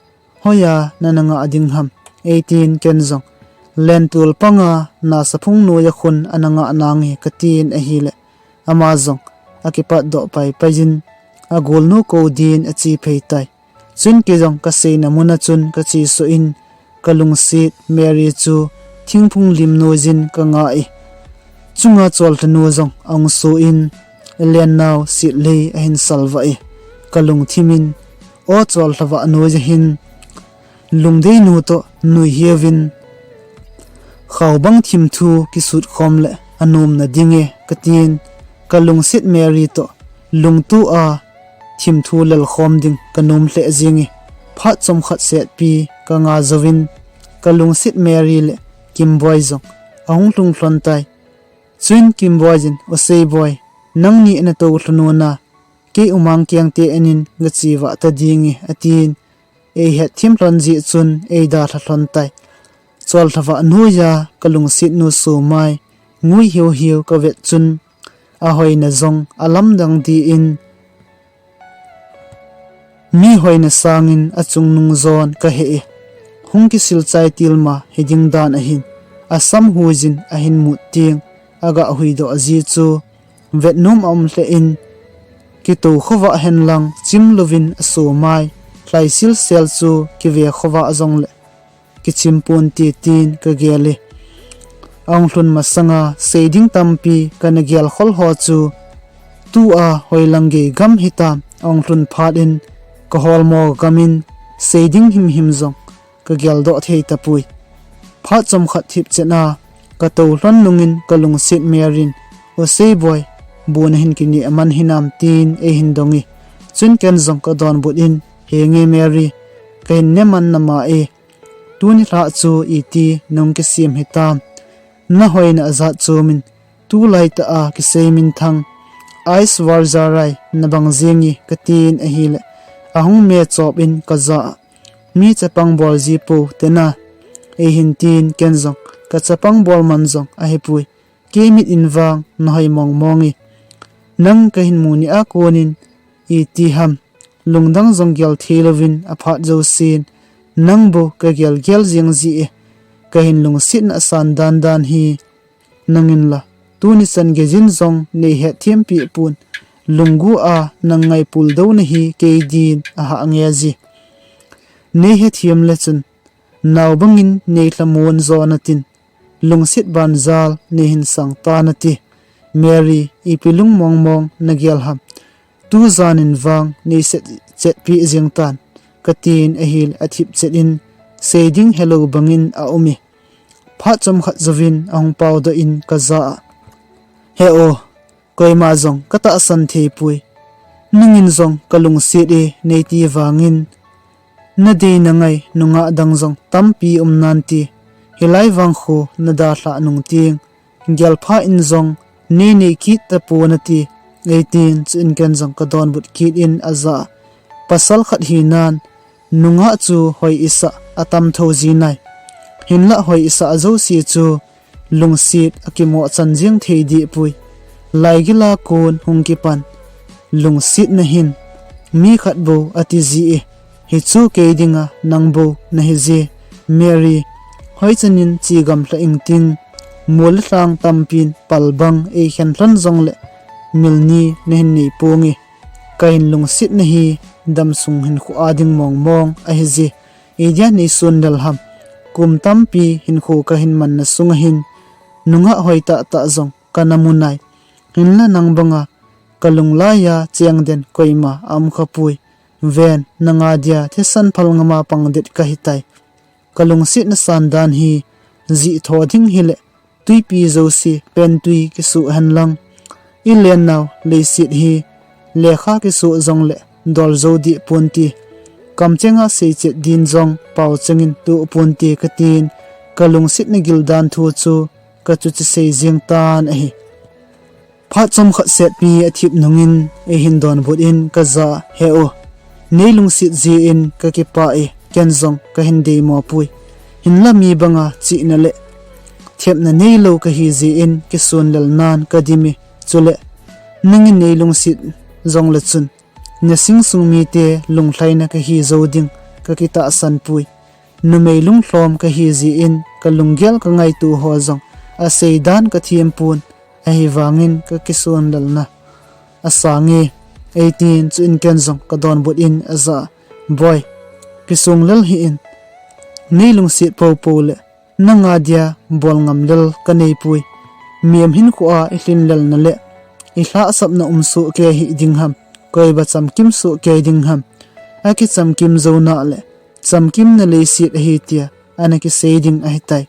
hoiya nana ngah ding ham, eitin ken jong lentul panga nasa phung noiya khun ana ngah nange, ka tin ahile ama jong akipat doh paipai in agolnu kou din ache phei tai. Chuin kei jong ka seina muna chun ka che suh in ka lungset Mary chu thingphung lim noiyin ka ngah e. Chunga chollhanu jong ahung suh in, Ellen nau Sitlhei ahin salvah e. Ka lungthim in, aw chollha vah noiya hin lungdeinu toh nuihiuvin khaubang thimthu kisut khom le anomna ding e, ka tin, ka lungset Mary toh lungtu a thimthu lelkhom ding ka nom lheh jing e. Phat chomkhat setpi ka ngah jouvin ka lungset Mary le Kimboi jong ahung lhung lhon tai. Chuin Kimboi in, O Seiboi, nangni na tou lhon u na, kei umang keng te enin ga che vah ta ding e, atin, ei hetthem lhon jeh chun ei dalha lhon tai. Chollha vah noiya ka lungset nu sumai ngui hiuhiu ka vet chun ahoina jong alamdang din mi hoina sangin achungnung jon ka he e. Hung kisil chai tilma hiding dan ahin, asam huiyin ahin mut teng, aga huidoh ji chu vetnom aum lheh in, kitou khovah henlang chim louvin asumai lhaisil sel chu kive khovah jongle kichim ponte tin ka gel e. Ahung lhun masanga seiding tampi kana gel khol ho chu tua hoilang gei gam hitam, ahung lhun phat in ka holmo gam in seiding himhim jong ka geldoh thei tapoi. Phat chomkhat thipchet a ka tou lhon nungin ka lungset Mary in, O Seiboi, bu nahin kineh man hinam, tin eihin dong e. Chuin ken jong ka donbut in, Henge Mary, kahin ne man nama e. Tuni lhah chu iti nahung kisem hitam? Nahoina ajat chom in, tulai tah a kisei minthang Aishwarya Rai nabang jeng e, ka tin ahile ahung me chop in ka jah a, Mi chapang bol ji pou te na, eihin tin ken jong ka chapang bol man jong ahipoi. Kei mit in vang nahoi mong mong e. Nang kahin mu ni a konin iti ham, lungdang jong gel thei louvin aphat jousen nang bou ka gelgel jeng ji e. Kahin lungsetna asan dandan hi nangin la tuni chan geijin jong nei hetthem peh pon, lunggu a nang ngaipul douna hi kei din ahah nge ji. Nei hethem le chun nao bangin nei lhamon jo natin, lungset banjal nei hin sang ta nati. Mary, ipi lungmong mong nagel ham? Tujan in vang nei set chetpeh jeng tan, ka tin ahile athipchet in seiding helou bangin aum e. Phat chomkhat jouvin ahung paodoh in ka jah a, He o, koima jong ka tahsan thei poi. Nangin jong ka lungset e nei ti vangin, nadei nangai nungah dang jong tampi um nante. Hilai vang khu nadalhah nung teng gelpha in jong nei nei kit tapon ati, eitin. Chuin ken jong ka donbut kit in ajah a, Pasal khat hinan nungah chu hoi isah atam tho ji nai. Hinlah hoi isah jouse chu lungset akimoh chan jeng thei deh poi. Laigil a kon hung kipan lungsetna hin mi khat bou ati ji e. Hichu kei dinga nang bou nahi je. Mary, hoi chanin che gamlha ingtin, mol le lhang tampin pal bang eikhen lhon jongle milni nahin nei ponge. Kahin lungsetna hi damsung hinkho a ding mong mong ahi je. Idia neisun lel ham? Kum tampi hinkho kahin manna sunga hin nungah hoitah tah jong kana mu nai. Hinla nang banga kalunglaiya chengden koima aum khapoi. Ven, nanga dia thisan phal ngama pangdet kahitai. Kalungsetna sandan hi jih tho ding hile tuipi jouse pentui kisoh henlang. Ilennau leiset hi lekha kisoh jongle dol jou deh ponte. Kamchenga seichet din jong paochengin toh ponte katin, kalungsetna gildan thu chu kachuche sei jeng tan ahi. Phat chomkhat setpi athip nungin eihin donbut in kajah a, He-o, neilungset jeh in kakipah e, ken jong kahin deimo poi. Hinla mi banga chihna le thepna neilou kahi jeh in kisun lelnan kadim e. Chule nangin neilungset jongle chun, nasing sung mite lunglhaina kahi jou ding kakitahsan poi. Numei lunglhom kahi jeh in kalunggel kangaito ho jong aseidan kathem pon, ahivangin kakisun lelna asang e, eitin. Chuin ken jong kadonbut in ajah a, Boi, kisung lel hih in, neilungset poupou le nanga dia bol ngam lel kaneipoi. Mihem hinkhoa ilhin lelna le ilhahsapna um sohkei hih ding ham, koiba chamkim sohkei ding ham? Akichamkim jou nale chamkimna leiset ahi tia ana kisei ding ahitai.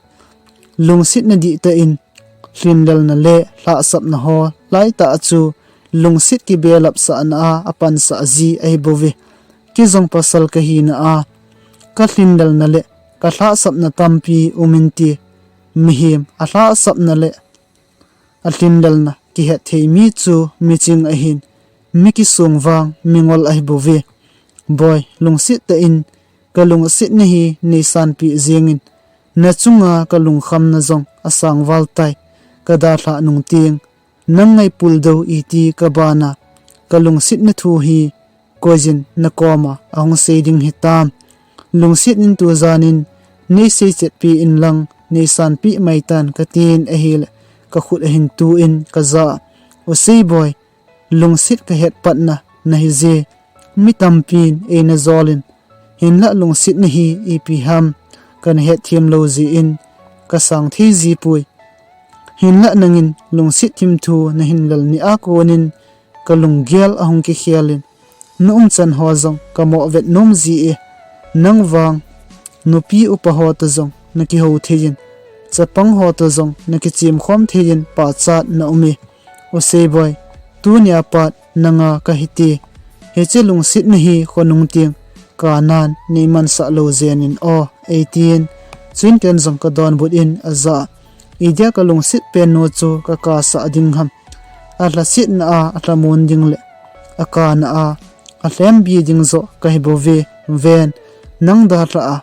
Lungsetna dihtah in lhin lelna le lhahsapna ho laitah chu lungset kibelap sahna a apansah ji ahibouve. Kei jong pasal kahina a kalhin lelna le kalhahsapna tampi um inte. Mihem alhahsapna le alhin lelna kihet thei mi chu miching ahin, mi kisung vang mingol ahibouve. Boi, lungset tah in kalungsetna hi neisanpeh jengin, nachunga kalungkhamna jong asang val tai. Kadalhah nung teng nang ngaipul dou iti kabana, kalungsetna thu hi koijin nakoma ahung sei ding hitam? Lungset in tujan in neisei chetpeh inlang neisanpeh maitan katin ahile, kakhut ahin tu in kajah a, O Seiboi, lungset kahet patna nahi je. Mi tampin eina jol in, hinlah lungsetna hi ipi ham kana hetthem lou jeh in kasang thei jipoi. Hinlah nangin lungset thimthu nahin lel ni a konin kalunggel ahung kikhel in, na umchan ho jong kamoh vet nom ji e. Nang vang nupi upa ho toh jong nakihou thei in, chapang ho toh jong nakichem khom thei in pachat na um e. O Seiboi, tunia pat nanga kahite. Hiche lungsetna hi khonung teng kanan neimansah lou jen in o, eitin. Chuin ken jong kadonbut in ajah a, Idia kalungset pen nu chu kakasah ding ham? Alhasetna a alhamon ding le akana a alhembi ding joh kahibouve. Ven, nang dalhah a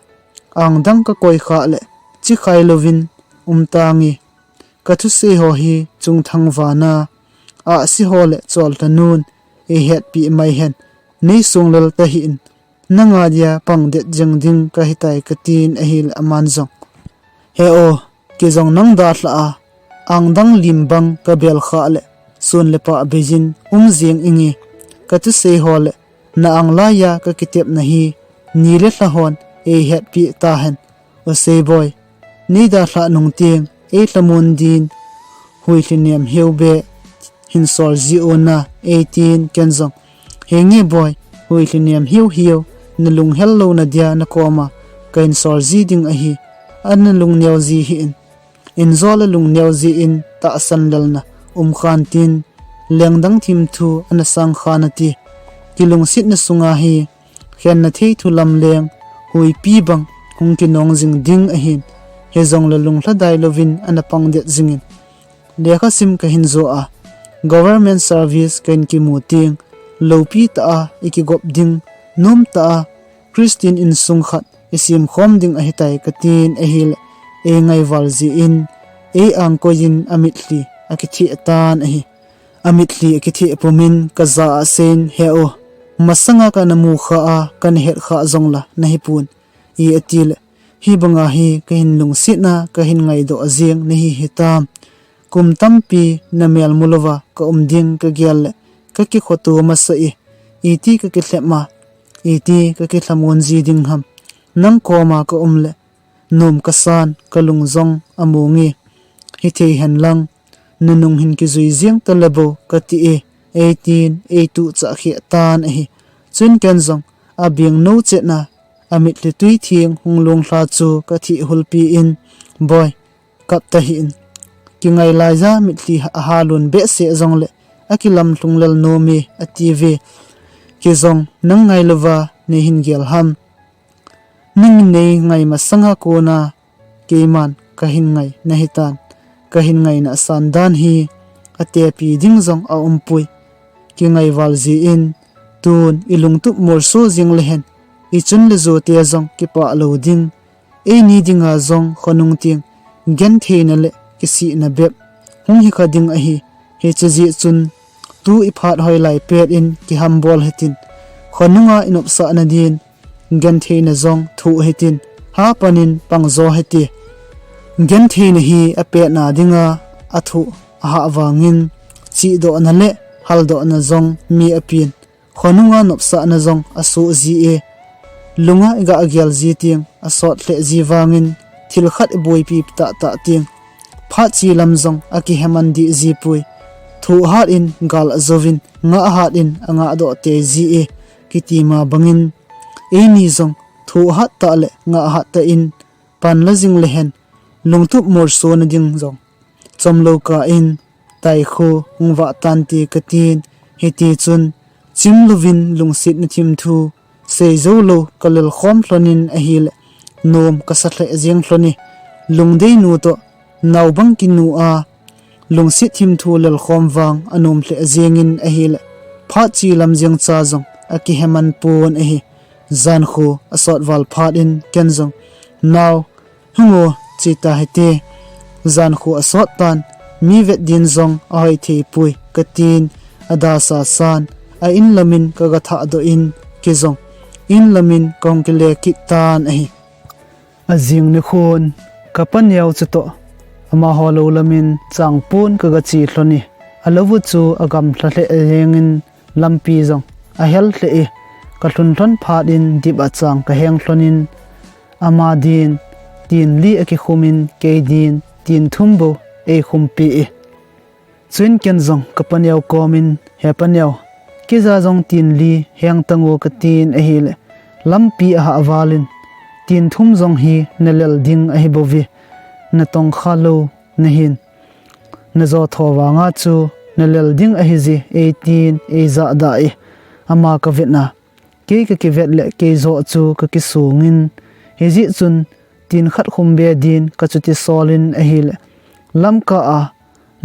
angdang kakoi khah le chikhai louvin um tange. Kathusei ho hi chungthang vana ahsi ho le chollhanun eihetpeh mai hen. Neisung lel tahih in, nanga dia pangdet jeng ding kahitai, katin ahile aman jong, He-o, kei jong nang dalhah a angdang lim bang kabel khah le sun le pah beiyin um jeng inge. Kathusei ho le na anglaiya kakitepna hi ni le lha hon eihetpeh tahen. O Seiboi, neidalhah nung teng eilhamon din huilhinem hiu beh hinsol ji una, eitin. Ken jong, Henge boi, huilhinem hiu hiu, nalunghel louna dia nakoma kahinsol ji ding ahi. Ana lungneo ji hih in. Injo le lungneo jeh in tahsan lelna umkhan tin, lengdang thimthu ana sangkhan ati. Kilungsetna sunga hi khenna thei thu lamleng huipi bang hung kinong jing ding ahin, hijongle lunglhadai louvin ana pangdet jingin, lekhasim kahin jo a, government service kahin kimu teng, loupi tah a ikigop ding, nomtah a Christian insung khat isemkhom ding ahitai, katin ahile, eingaival jeh in eiangkoi in amitlhi akitheh tan ahi. Amitlhi akitheh pumin kajah a aseiyin, He-o, masanga kana mukhah a kana hetkhah jong la nahipon, atile, Hibanga hi kahin lungsetna kahin ngaidoh jeng nahi hitam? Kum tampi namel mulouva kaum ding kagel le kakikhoto masah e. Iti kakilhep a, iti kakilhamon ji ding ham? Nang koma ka um le, nom ka san, ka lung jong a mong e. Hithei hen lang, nunung hin kijui jeng ta le bou ka ti e, eitin, eitu chah kheh tan ahi. Chun ken jong, a beng no chetna, a mitlhi tui theng hung long lha chu ka thih hulpi in, Boi, kap ta hih in. Kingai lai ja mitlhi a ha lun behseh jong le, a kilam lhung lel nom e, a ti ve. Kei jong, nang ngai louva, nei hin gel ham. Nang nei ngai masanga kona, keiman ka hin ngai na hitan, ka hin ngaina san dan hi a tepi ding jong a umpui. Kingai val jin, tun i lungtup molso jing le hen, i chun le jo te jong kipah lou ding. Eini dinga jong khonung teng, gentheina le kisihna bep hung hi kha ding ahi. Hiche jeh chun, tu i phat hoi lai pet in kihambol hitin, khonunga i nopsahna din, gentheina jong thoh hitin, ha panin pang jo hite. Gentheina hi a petna dinga a thoh a hah vangin, chihdohna le haldohna jong mi a pen. Khonunga nopsahna jong a soh ji e. Lunga i ga gel ji teng, a sot lheh ji vangin, thil khat i boipi tahtah teng, phat chi lam jong a kiheman dih ji pui. Thoh hat in gal a jouvin, ngah hat in a ngahdoh tei ji e, kiti ma bangin, eini jong thoh hat tah le ngah hat tah in pan la jing le hen, lungtup molsona ding jong chomlou kah in, tai khu hung vah tante ka tin, hiti chun, chim louvin lungsetna thimthu sei jou lou ka lel khom lhonin ahile, nom ka sa lheh jeng lhon e. Lungdei nu toh, naobang kinu a, lungset thimthu lel khom vang a nom lheh jengin ahile, phat chi lam jeng cha jong a kiheman pon ahi. Jan khu a sot val phat in ken jong, Nao, hung o, che ta hite. Jan khu a sot tan, mi vet din jong a hoi thei pui, ka tin, a da sa san, a in lamin ka ga thah doh in, kei jong in lamin ka hung kile kit tan ahi. A jing nikhon, ka paneo chu toh, amaho lou lamin changpon ka ga che lhon e. A lou u chu a gamlha lheh jengin, lampi jong a hel lheh e. Ka lhun lhon phat in dip a chang ka heng lhonin, ama din tin li a kikhum in, kei din tin thum bou ei khumpi e. Chuin ken jong ka paneo komin, He paneo, kei ja jong tin li heng tango, ka tin ahile, lampi a hah valin, Tin thum jong hi na lel ding ahi bouve, na tongkha lou nahin, na jo tho vanga chu na lel ding ahi je, ei tin ei jah dah e. Ama ka vet na, kei ka kivet le kei joh chu ka kisungin, hijeh chun tin khat khum be din ka chuti solin ahile, lamka a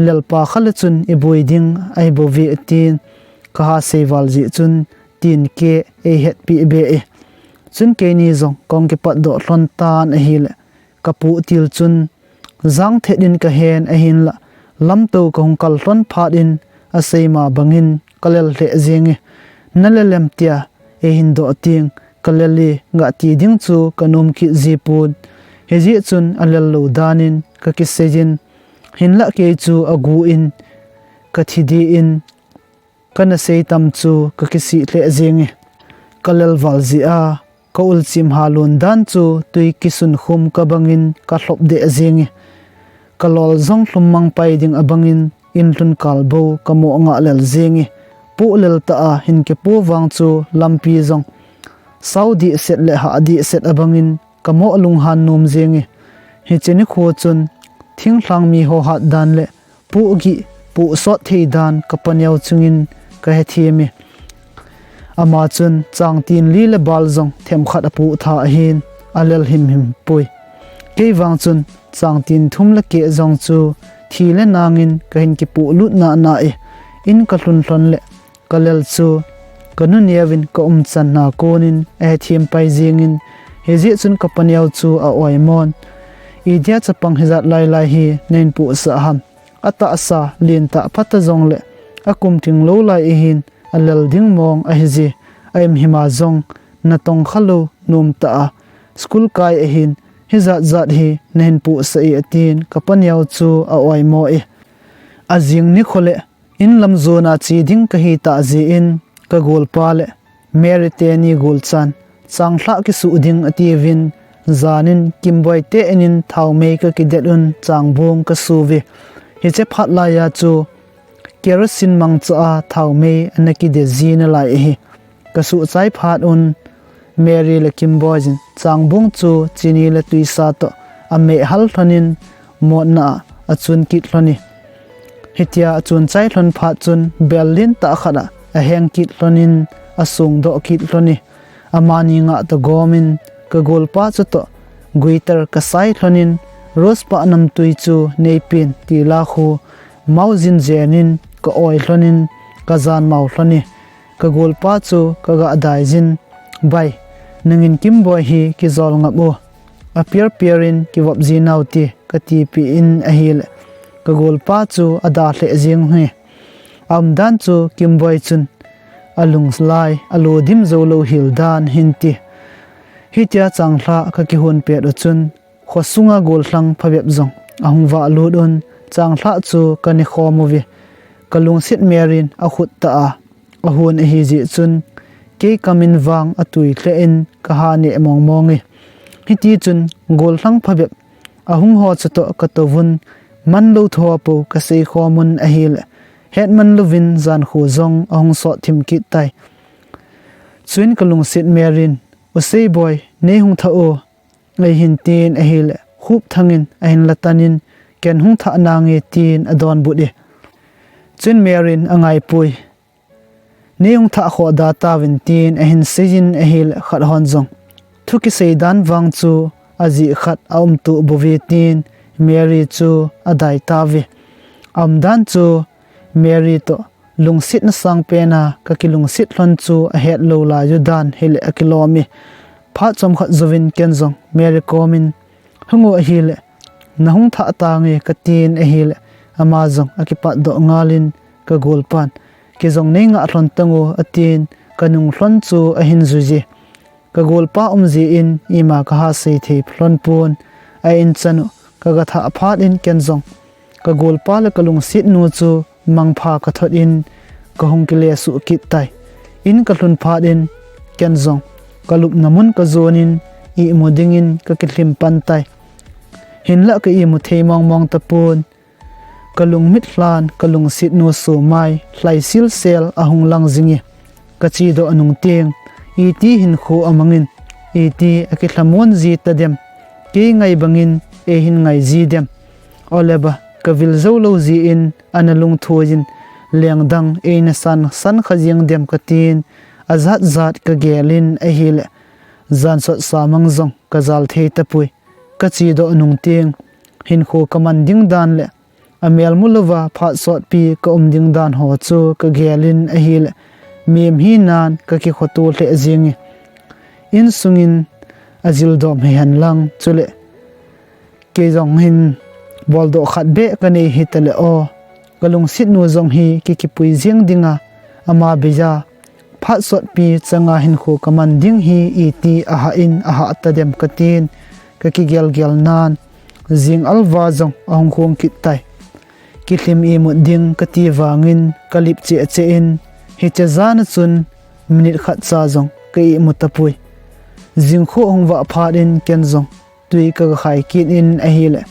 lelpa kha le chun i boi ding ahi bouve, a tin, ka ha sei val jeh chun tin keh ei hetpi be e. Chun keini jong ka hung kipat doh lhon tan ahile, ka pu til chun, jang thet in ka hen ahinlah, lamto ka hung kal lhon phat in a sei ma bangin ka lel lheh jeng e. Na lel em tia ei hin doh teng, ka lel e, ga ti ding chu ka nom kit ji pon. Hijeh chun a lel lou danin ka kisei jin, hinlah kei chu a gu in ka thi din, ka na sei tam chu ka kisih lheh jeng e. Ka lel val jeh a, ka ulchim ha lon dan chu tui kisun khum ka bangin ka lhop deh jeng e. Ka lol jong lhum mang pai ding a bangin in lhun kal bou ka mo ngah lel jeng e. Poh lel tah a hin kipoh vang chu lampi jong sao dih set le hah dih set a bangin ka mo lunghan nom jeng e. Hiche nikho chun thinglhang mi ho hat dan le poh gih, poh sot thei dan ka paneo chungin ka hethem e. Ama chun chang tin li le bal jong themkhat a poh tha ahin, a lel himhim poi. Kei vang chun chang tin thum le keh jong chu thi le nangin ka hin kipoh lut nana e. In ka lhun lhon le ka lel chu ka nu neovin ka umchan na konin a hethem pai jengin, hijeh chun ka paneo chu a oimon. Idia chapang hijat lailai hi na hin pohsah ham? A tahsa lentah phat a jongle a kum tling lou lai ahin, a lel ding mong ahi je. A imhima jong na tongkha lou, nom tah a school kai ahin, hijat jat hi na hin pohsah e, a tin ka paneo chu a oimo e. A jing nikho le in lam jona che ding ka hi tah jeh in ka golpa le Mary teni golchan Changlhah kisuh ding atiuvin, janin Kimboi te in in thaomei kakidet un changbung kasuh uve. Hiche phat laiya chu kerosene mangcha a thaomei ana kide ji nalai ahi. Kasuh chai phat un Mary le Kimboi jin changbung chu chini le tuisa toh ameh hal lhonin motna a achun kit lhon e. Hitia achun chai lhon phat chun bel lentah khat a aheng kit lhonin asungdoh kit lhon e. Amani ngah toh gomin ka golpa chutoh guitar kasai lhonin Rose pa namtui chu neipen tila khu maujin jenin ka oi lhonin ka janmau lhon e. Ka golpa chu kaga daijin, "Bai, nangin Kimboi hi kijol ngap u. Apiar piarin kivop ji nau te," katipeh in ahile ka golpa chu ada lheh jeng e. Aumdan chu Kimboi chun alung lai alo dim jou lou hel dan ahin ti. Hitia changlhah kakihon pet u chun khosunga gollhang phabep jong ahung vah lut un, changlhah chu kanekhom uve. Kalungset Mary in akhut tah a ahon ahi jeh chun kei kamin vang atui lheh in kaha neh mong mong e. Hitichun gollhang phabep ahung ho chutoh katouvun, manlou thou pou kasei khom un ahile, hetman louvin jankho jong ahung sot thim kit tai. Chuin kalungset Mary in, "U Seiboi, neihung thah o," eihin tin ahile, Khupthang in ahin latan in, "Ken hung thah nange," tin adonbut e. Chuin Mary in angaipui, "Neihung thah khoh da tauvin," tin ahin seijin ahile, khat hon jong, "Thu kisei dan vang chu ajeh khat aum tuh bouve," tin Mary chu adai tauve. Aumdan chu Mary toh lungsetna sangpen a kakilungset lhon chu ahet lou laiyu dan hile akilom e. Phat chomkhat jouvin ken jong Mary komin, "Hung u ahile, nahung thah tange," katin ahile, ama jong akipatdoh ngalin ka golpan, "Kei jong neingah lhon tange o," atin, kanung lhon chu ahin jui e. Ka golpa um jeh in ima kaha sei thei lhon pon, a-in chan u kaga thah phat in ken jong ka golpa le kalungset nu chu mangpha kathot in kahung kile suh kit tai. In kalhun phat in ken jong kalupna mun kajon in imu dingin kakilhim pan tai. Hinlah ka imu thei mong mong tapon, kalungmit lhan kalungset nu somai lhaisil sel ahung lang jing e. Kachedoh nung teng, iti hinkho amangin, iti akilhamon ji tadem, kei ngai bangin eihin ngai ji dem. Oleba, kavil jou lou jeh in ana lungthu jin, lengdang eina san, san kha jeng dem katin, ajat jat kagelin ahile, jansot samang jong kajal thei tapoi. Kachedoh nung teng, hinkho kaman ding dan le amelmu louva phat sotpi kaum ding dan ho chu kagelin ahile, mim hinan kakikhoto lheh jeng e. Insungin ajildom hihen lang chule kei jong hin boldoh khat beh kanei hitale o. Kalungset nu jong hi kikipui jeng dinga ama beija phat sotpi changa hinkho kaman ding hi iti ahah in ahah tadem katin kakigel gel nan, jing alva jong ahung khong kit tai. Kilhim imut ding kati vangin kalip cheh cheh in, hiche jan a chun minute khat cha jong ka imu tapoi. Jingkho ahung vah phat in ken jong tui kaga khai kit in ahile,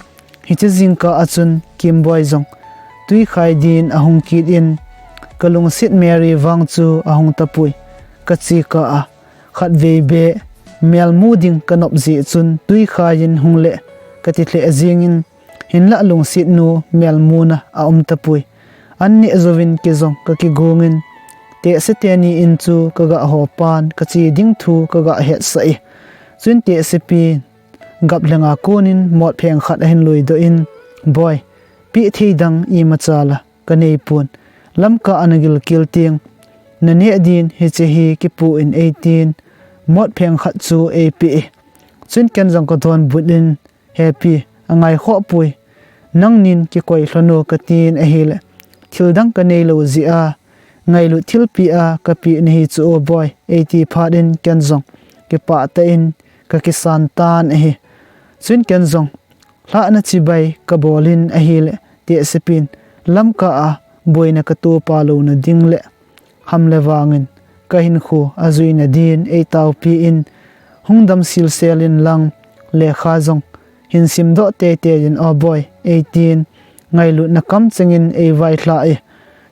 hiche jingkah a chun Kimboi jong tui khai din ahung kit in, kalungset Mary vang chu ahung tapoi. Kache kah a khatvei beh melmu ding kanop jeh chun tui khai in hung le kati lheh jeng in, hinlah lungset nu melmuna aum tapoi. An neh jouvin kei jong kakigong in, tehse teni in chu kaga hopan, kache ding thu kaga hetsah e. Chuin tehsepi gap lhenga konin mot pheng khat ahin luidoh in, "Boi, peh thei dang imacha la kanei pon. Lamkah a nagilkel teng, naneh din hiche hi kipu in," eitin, mot pheng khat chu eipeh e. Chuin ken jong kadonbut in, "Hepi, angaikhoh poi, nangnin kikoi lhon o," katin ahile, "Thil dang kanei lou jeh a ngailut thilpeh a kapeh nahi chu o boi," eiti phat in ken jong kipah tah in kakisan tan ahi. Chuin ken jong lhahna chibai kabol in ahile, tehsepin lamkah a boina katopa louna ding le ham le vangin kahinkho ajuina din eitaopi in, hung dam silsel in lang, lekha jong hin simdoh teitei in aw boi, eitin ngailutna kamcheng in eivaihla e.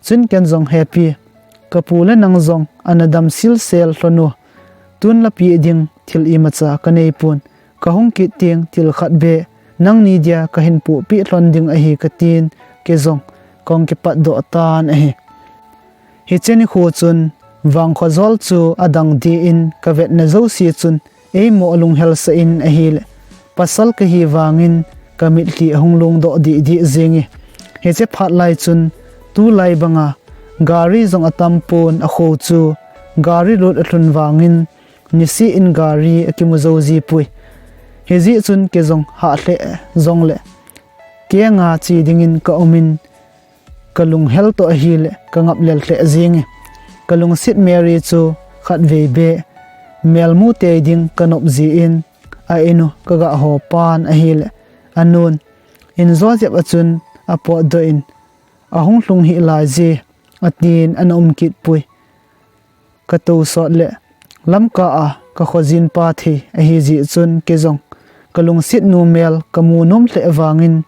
Chun ken jong hepi, kapu le nang jong ana dam silsel lhon u, tun lapi ding thil imacha kaneipon, kahung kit teng thil khat beh nangni dia kahin pohpeh lhon ding ahi katin, kei jong kahung kipatdoh tan ahi. Hiche nikho chun vangkho jol chu adang deh in kavetna jouse chun eimo alunghelsah in ahile, pasal kahi vangin kamitlhi ahung longdoh deh deh jenge. Hiche phat lai chun tulai banga gari jong atampon, akho chu gari lut alhun vangin niseh in gari akimu jou jipoi. Hijeh chun kei jong hah lheh jongle kenga che dingin kaumin, kalunghel toh ahile kangap lel lheh jenge. Kalungset Mary chu khatvei beh melmu tei ding kanop jeh in a-in u kaga hopan ahile, anun injo jep a chun apotdoh in, ahung lhung hih laije, atin ana um kitpoi. Katousot le lamkah a kakhojinpa thei ahijeh chun kei jong kalungset nu mel kamu nom lheh vangin,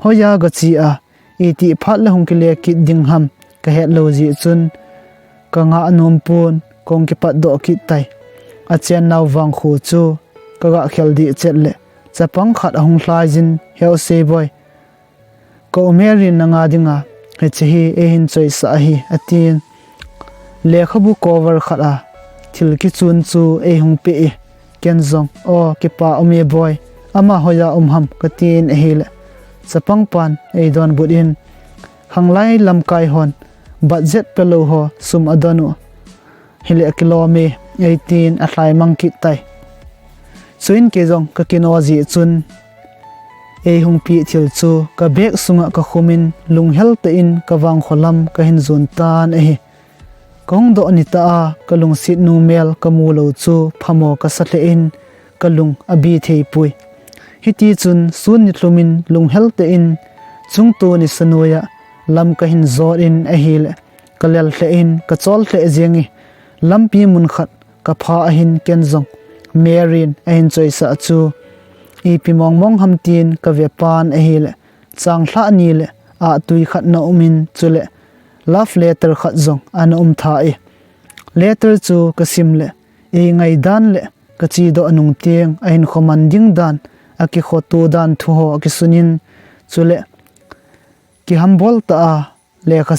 hoiya gache a itih phat le hung kile kit ding ham kahetlou jeh chun kangah nompon kahung kipatdoh kit tai. Achennau vangkho chu kaga khel deh chet le chapang khat ahung lhaiyin, He u sei boi, ka u Mary in nanga dinga hiche hi eihin choisah ahi, atin lekhabu cover khat a thil kichun chu eihung peh e. Ken jong, Aw, kipa um e boi, ama hoiya um ham, katin ahile, chapangpan eidonbut in, Khanglai lamkai hon budget pelou ho sum adon u hile akilom e, eitin alhaimang kit tai. Chuin kei jong kakino jeh chun eihung peh thil chu kabag sunga kakhumin lunghel tah in kavangkho lam kahin jon tan ahi. Kahung doh nitah a kalungset nu mel kamulou chu phamo kasa lheh in kalung abi theipoi. Hitichun sun nilhumin lunghel tah in chungto nisa noiya lam kahin jot in ahile, kalel lheh in kachol lheh jenge. Lampi mun khat kapha ahin ken jong Mary in ahin choisah chu ipi mongmong ham tin kavepan ahile, changlhah ni le ahtui khat ana umin, chule love letter khat jong ana um tha e. Letter chu kasim le eingaidan le kachedoh nung teng ahinkho man ding dan, akikhoto dan thu ho akisunin, chule kihambol tah a lekha,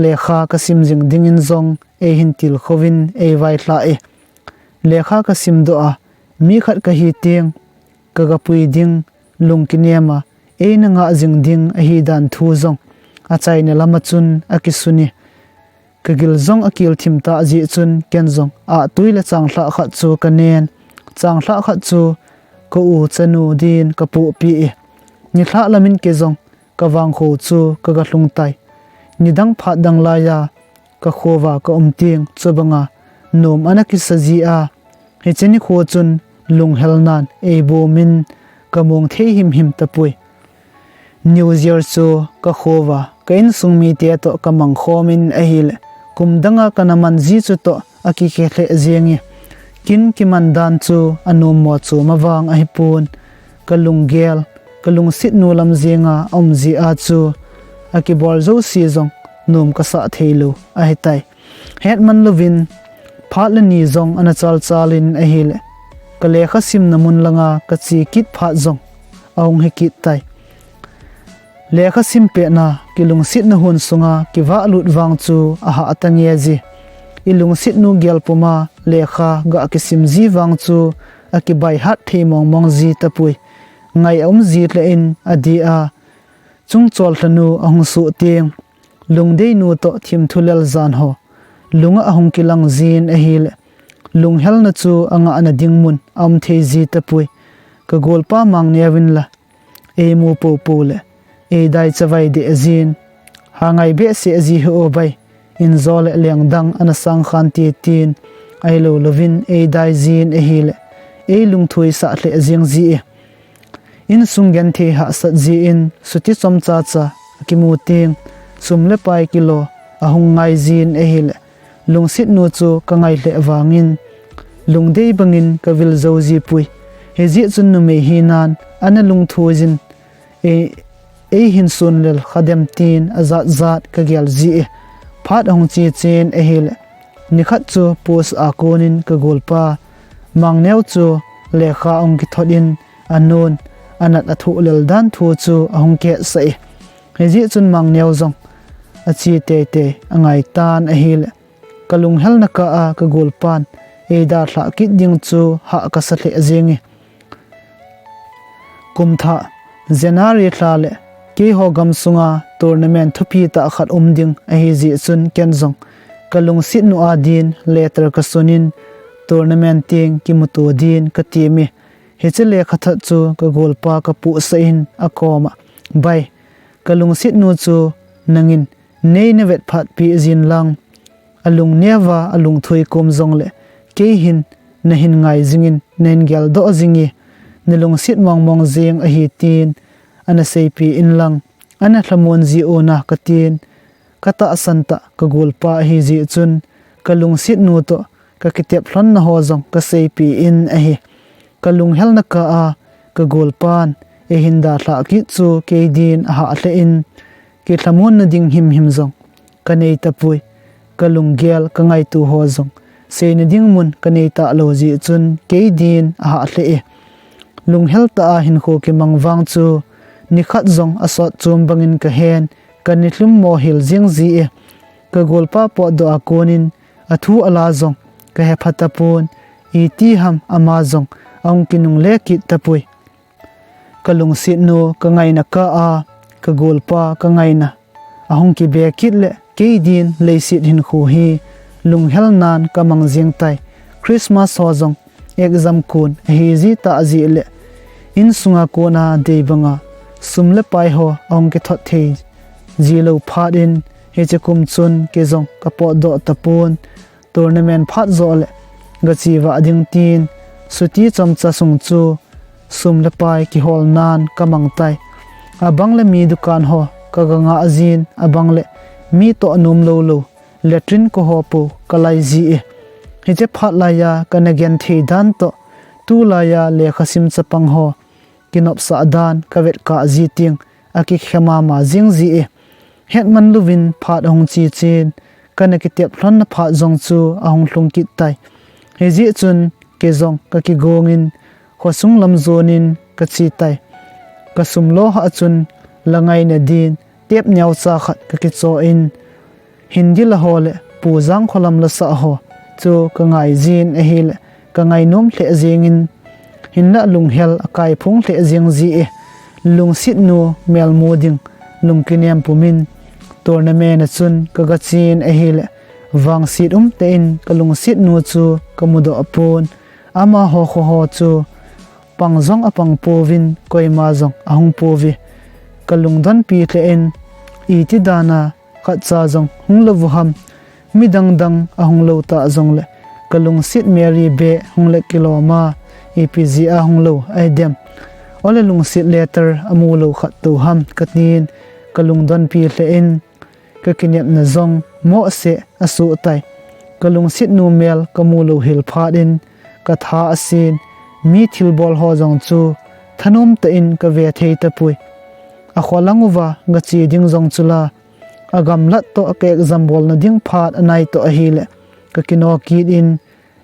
lekha kasim jing dingin jong eihin tilkhouvin eivaihla e. Lekha kasimdoh a mi khat kahi teng kagapui ding, lungkinem a eina ngah jing ding ahidan thu jong achaina lama chun akisun e. Kagil jong akilthim tah jeh chun ken jong ahtui le changlhah khat chu kanen, changlhah khat chu ka u chanu din kapohpeh e. Nilhah lamin kei jong kavangkho chu kaga lhung tai. Nidang phat dang laiya kakhouva kaum teng chubanga nom ana kisa jia, hiche nikho chun lunghelnan eibomin kamong thei himhim tapoi. New Year chu kakhouva ka insung mite toh kamangkhomin ahile, kum danga kana man ji chutoh akikhe lheh jenge. Kin kiman dan chu anommo chom avang ahipon, kalunggel, kalungset nu lam jenga aum jia chu akibol jouse jong nom kasah theilou ahitai. Hetman louvin phat le ni jong ana chalchalin ahile, kalekha simna mun langa kache kit phat jong ahung hikit tai. Lekha simpehna kilungsetna hon sunga kivahlut vang chu ahah tangei ji. Ilungset nu gel puma lekha ga kisim ji vang chu akibaihat thei mongmong ji tapoi. Ngai aum ji lheh in adeh a, chungchol lhanu ahung soh teng, lungdeinu toh thimthu lel jan ho lunga ahung kilang jin ahile, lunghelna chu angahna ding mun aum thei ji tapoi. Kagolpa Mangneovin la eimu poupou le eidai chavai deh jin, ha ngai behseh ji hi o bai, injo le lengdang ana sang khante tin, ahilou louvin eidai jin ahile, eilungthoisah lheh jeng ji e. Insung genthei hahsat jeh in chuti chomcha cha akimu teng, sum le pai kilo ahung ngai jin ahile, lungset nu chu kangai lheh vangin, Lungdei bangin ka vil zo ji pui. Hijeh chun numei hinan ana lungthu jin, ei, ei hin sun lel kha dem tin ajat jat ka gel ji e. Phat ahung che chen ahile, nikhat chu post a konin ka golpa Mangneo chu lekha ahung kithot in anun anat athuh lel dan thu chu ahung kihetsah e. Hijeh chun Mangneo jong ache teitei angai tan ahile, ka lunghelna kah a ka golpan ei dalhah kit ding chu hah kasa lheh jeng e. Kum thah January lha le keiho gamsunga tournament thupi tah khat um ding ahi jeh chun ken jong ka lungset nu a din letter ka sunin tournament teng kimuto din ka tem e. Hiche lekhathot chu ka golpa ka puhsah in akoma, Bai, ka lungset nu chu nangin nei na vetphat peh jin lang, alung neo a alungthui kom jongle kei hin nahin ngai jingin nahin geldoh jing e, na lungset mongmong jeng ahi tin ana seipeh in lang, ana lhamon ji un a ka tin, ka tahsan tah ka golpa ahi jeh chun ka lungset nu toh ka kitep lhonna ho jong ka seipeh in ahi. Ka lunghelna kah a ka golpan eihin dalhah kit chu kei din ahah lheh in, kilhamon na ding himhim jong ka nei tapoi. Ka lunggel ka ngaito ho jong seina ding mun ka nei talou jeh chun kei din ahah lheh e. Lunghel tah a hinkho kimang vang chu nikhat jong asot chom bangin ka hen, ka nilhum mo hel jeng ji e. Ka golpa potdoh a konin athu ala jong ka hepha tapon, iti ham ama jong ahung kinungle kit tapoi. Ka lungset nu ka ngaina kah a ka golpa ka ngaina ahung kibe kit le kei din leiset hinkho hi lunghel nan ka mang jeng tai. Christmas ho jong exam kon ahi ji tah jeh le insunga kona dei banga sum le pai ho ahung kithot thei ji lou phat in hiche kum chun kei jong ka potdoh tapon. Tournament phat joh le gache vah ding tin chuti chomcha sung chu sum le pai kihol nan ka mang tai. Abang le mi dukan ho ka ga ngah jin, abang le mi toh nom lou lou latrine ko ho po ka lai ji e. Hiche phat laiya ka na genthei dan toh tulaiya lekha sim chapang ho kinopsah dan ka vetkah ji teng akikhe mama jeng ji e. Hetman louvin phat ahung che chen, ka na kitep lhonna phat jong chu ahung lhung kit tai. Hijeh chun kei jong ka kigongin khosung lam jonin ka che tai. Ka sum lo hah chun la ngaina din tep neocha khat ka kicho in, Hindi la ho le Pu Jangkholam la sah ho chu ka ngai jin ahile ka ngainom lheh jengin, hinlah lunghel akai phong lheh jeng ji e. Lungset nu mel mu ding lungkinem pumin tournament a chun ka gachen ahile vangset umtah in ka lungset nu chu ka mudoh pon. Amaho kho ho chu pang jong apang pouvin koima jong ahung pouve. Ka lungdonpi lheh in iti dana khatcha jong hung lou u ham, midang dang ahung lou tah jongle ka lungset Mary beh hung le kilom a, ipi jeh a hung lou ahi dem. Ole lungset letter amu lou khat tou ham ka tin ka lungdonpi lheh in ka kinepna jong mohseh asoh tai. Ka lungset nu mel ka mu lou hel phat in ka tha asen, mi thilbol ho jong chu thanom tah in ka ve thei tapoi. Akholang uva gache ding jong chu la, agamlat toh ka exam bolna ding phat anai toh ahile ka kino kit in,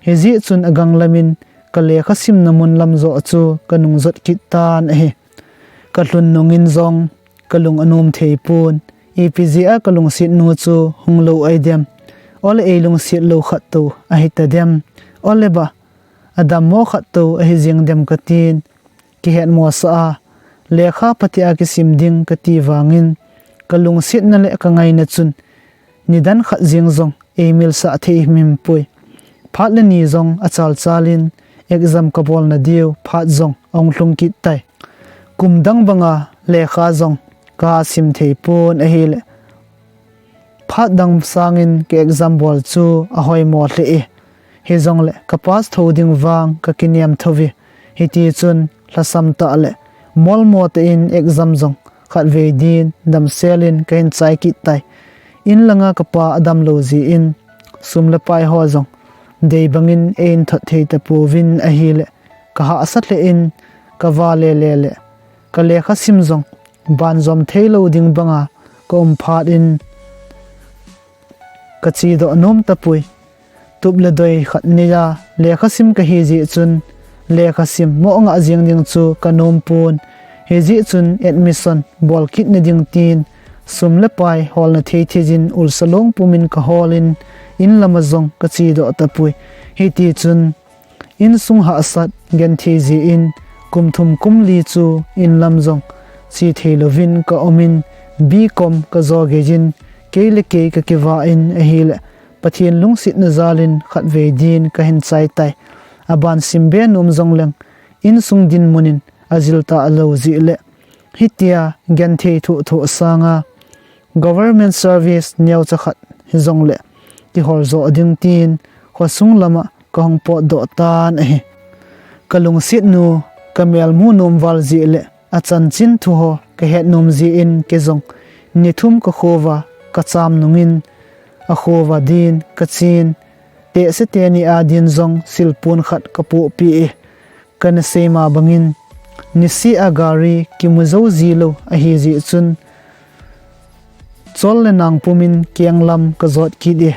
hijeh chun agang lamin ka lekha simna mun lam joh chu ka nung jot kit tan ahi. Ka lhun nungin jong ka lung anom thei pon. Ipi jeh a ka lungset nu chu hung lou ahi dem. Ole ei lungset lou khat tou ahi ta dem. Ole ba, adammo khat tou ahi jeng dem ka tin kihet mosah a, lekha phatea kisim ding ka ti vangin ka lungsetna le ka ngaina chun nidan khat jeng jong ei milsah thei himhim poi. Phat le ni jong achal chalin exam ka bolna diu phat jong ahung lhung kit tai. Kum dang banga lekha jong ka sim thei pon ahile, phat dang sangin ka exam bol chu ahoimo lheh e. Hijongle ka pass tho ding vang ka kinem thouve. Hiti chun lhasam tah le molmo tah in exam jong khatvei din damsel in ka hin chai kit tai. In langa ka pa adam lou jeh in sum le pai ho jong dei bangin ei inthot thei tapouvin ahile, ka hahsa lheh in ka vale le le, ka lekha sim jong banjom thei lou ding banga ka um phat in ka chedoh nom tapoi. Tup le doi khat neiya lekha sim ka hi jeh chun, lekha sim mo ngah jeng ding chu ka nom pon. Hijeh chun admission bol kit na ding tin, sum le pai holna thei thei jin ulsa long pumin ka hol in, in lama jong ka chedoh tapoi. Hiti chun, insung hahsat genthei jeh in, kum thum kum li chu in lam jong che thei louvin ka um in, B Com ka jo gei jin, kei le kei ka kivah in ahile, Pathen lungsetna jal in khatvei din ka hin chai tai. Aban sim be nom jong leng, insung dinmun in ajil talou jeh le, hitia genthei thoh thoh sanga, government service neocha khat hijong le, kihol jo ding tin, khosung lama ka hung potdoh tan ahi. Ka lungset nu, ka mel mu nom val jeh le, achanchin thu ho ka het nom jeh in kei jong, ni thum ka khova ka cham nungin, akhova din ka chen, tehse teni a din jong silpon khat ka pohpeh e, ka na sei ma bangin, niseh a gari kimu jou ji lou ahi jeh chun, chol le nang pumin keng lam ka jot kit e.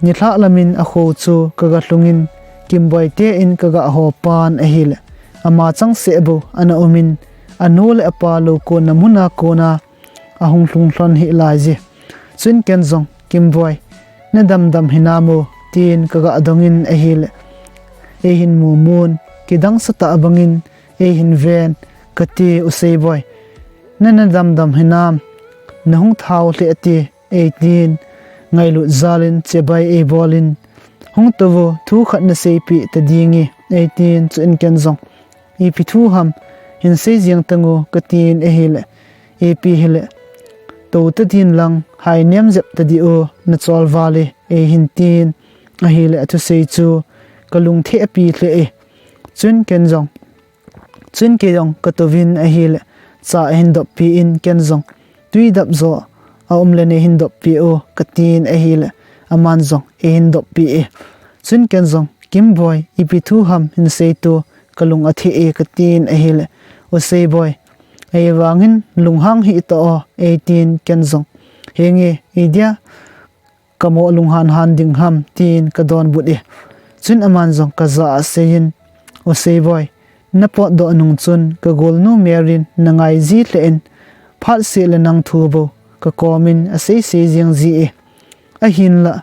Nilhah lamin akho chu ka ga lhungin, Kimboi te in ka ga ho pan ahile, ama changseh bou ana umin, anu le apa lou konna muna kona ahung lhung lhon hih lai je. Chuin ken jong, Kimboi, na damdam hinam o, tin ka ga dongin ahile, ei hin mumun, kidang sa tah bangin, ei hin ven, ka ti, U Seiboi, na na damdam hinam, na hung thau lheh ti, ei tin, ngailut jal in chibai ei bol in, hung tou o, thu khat na seipeh ta ding e, ei tin, chuin ken jong, ipi thu ham, hin sei jeng tang o, ka tin ahile, ipi hile, tou ta din lang, hai nem jep ta di o, na chol val e, ei hin tin, ahile, athusei chu ka lung thehpi lheh e. Chuin ken jong, chuin kei jong ka touvin ahile, cha ahin doppi in ken jong, tui dap jo a um le nei hin doppi o, ka tin ahile, aman jong ei hin doppi e. Chuin ken jong, Kimboi, ipi thu ham hin sei to, ka lung atheh e, ka tin ahile, U Seiboi, ei vangin lunghang hih ta o, ei tin ken jong, henge, idia ka mo lunghan han ding ham, tin ka donbut e. Chuin aman jong ka jah a asei in, U Seiboi, na potdoh nung chun ka golnu Mary in na ngai ji lheh in, phat seh le nang thu bou ka komin asei sei jeng ji e. Ahinlah,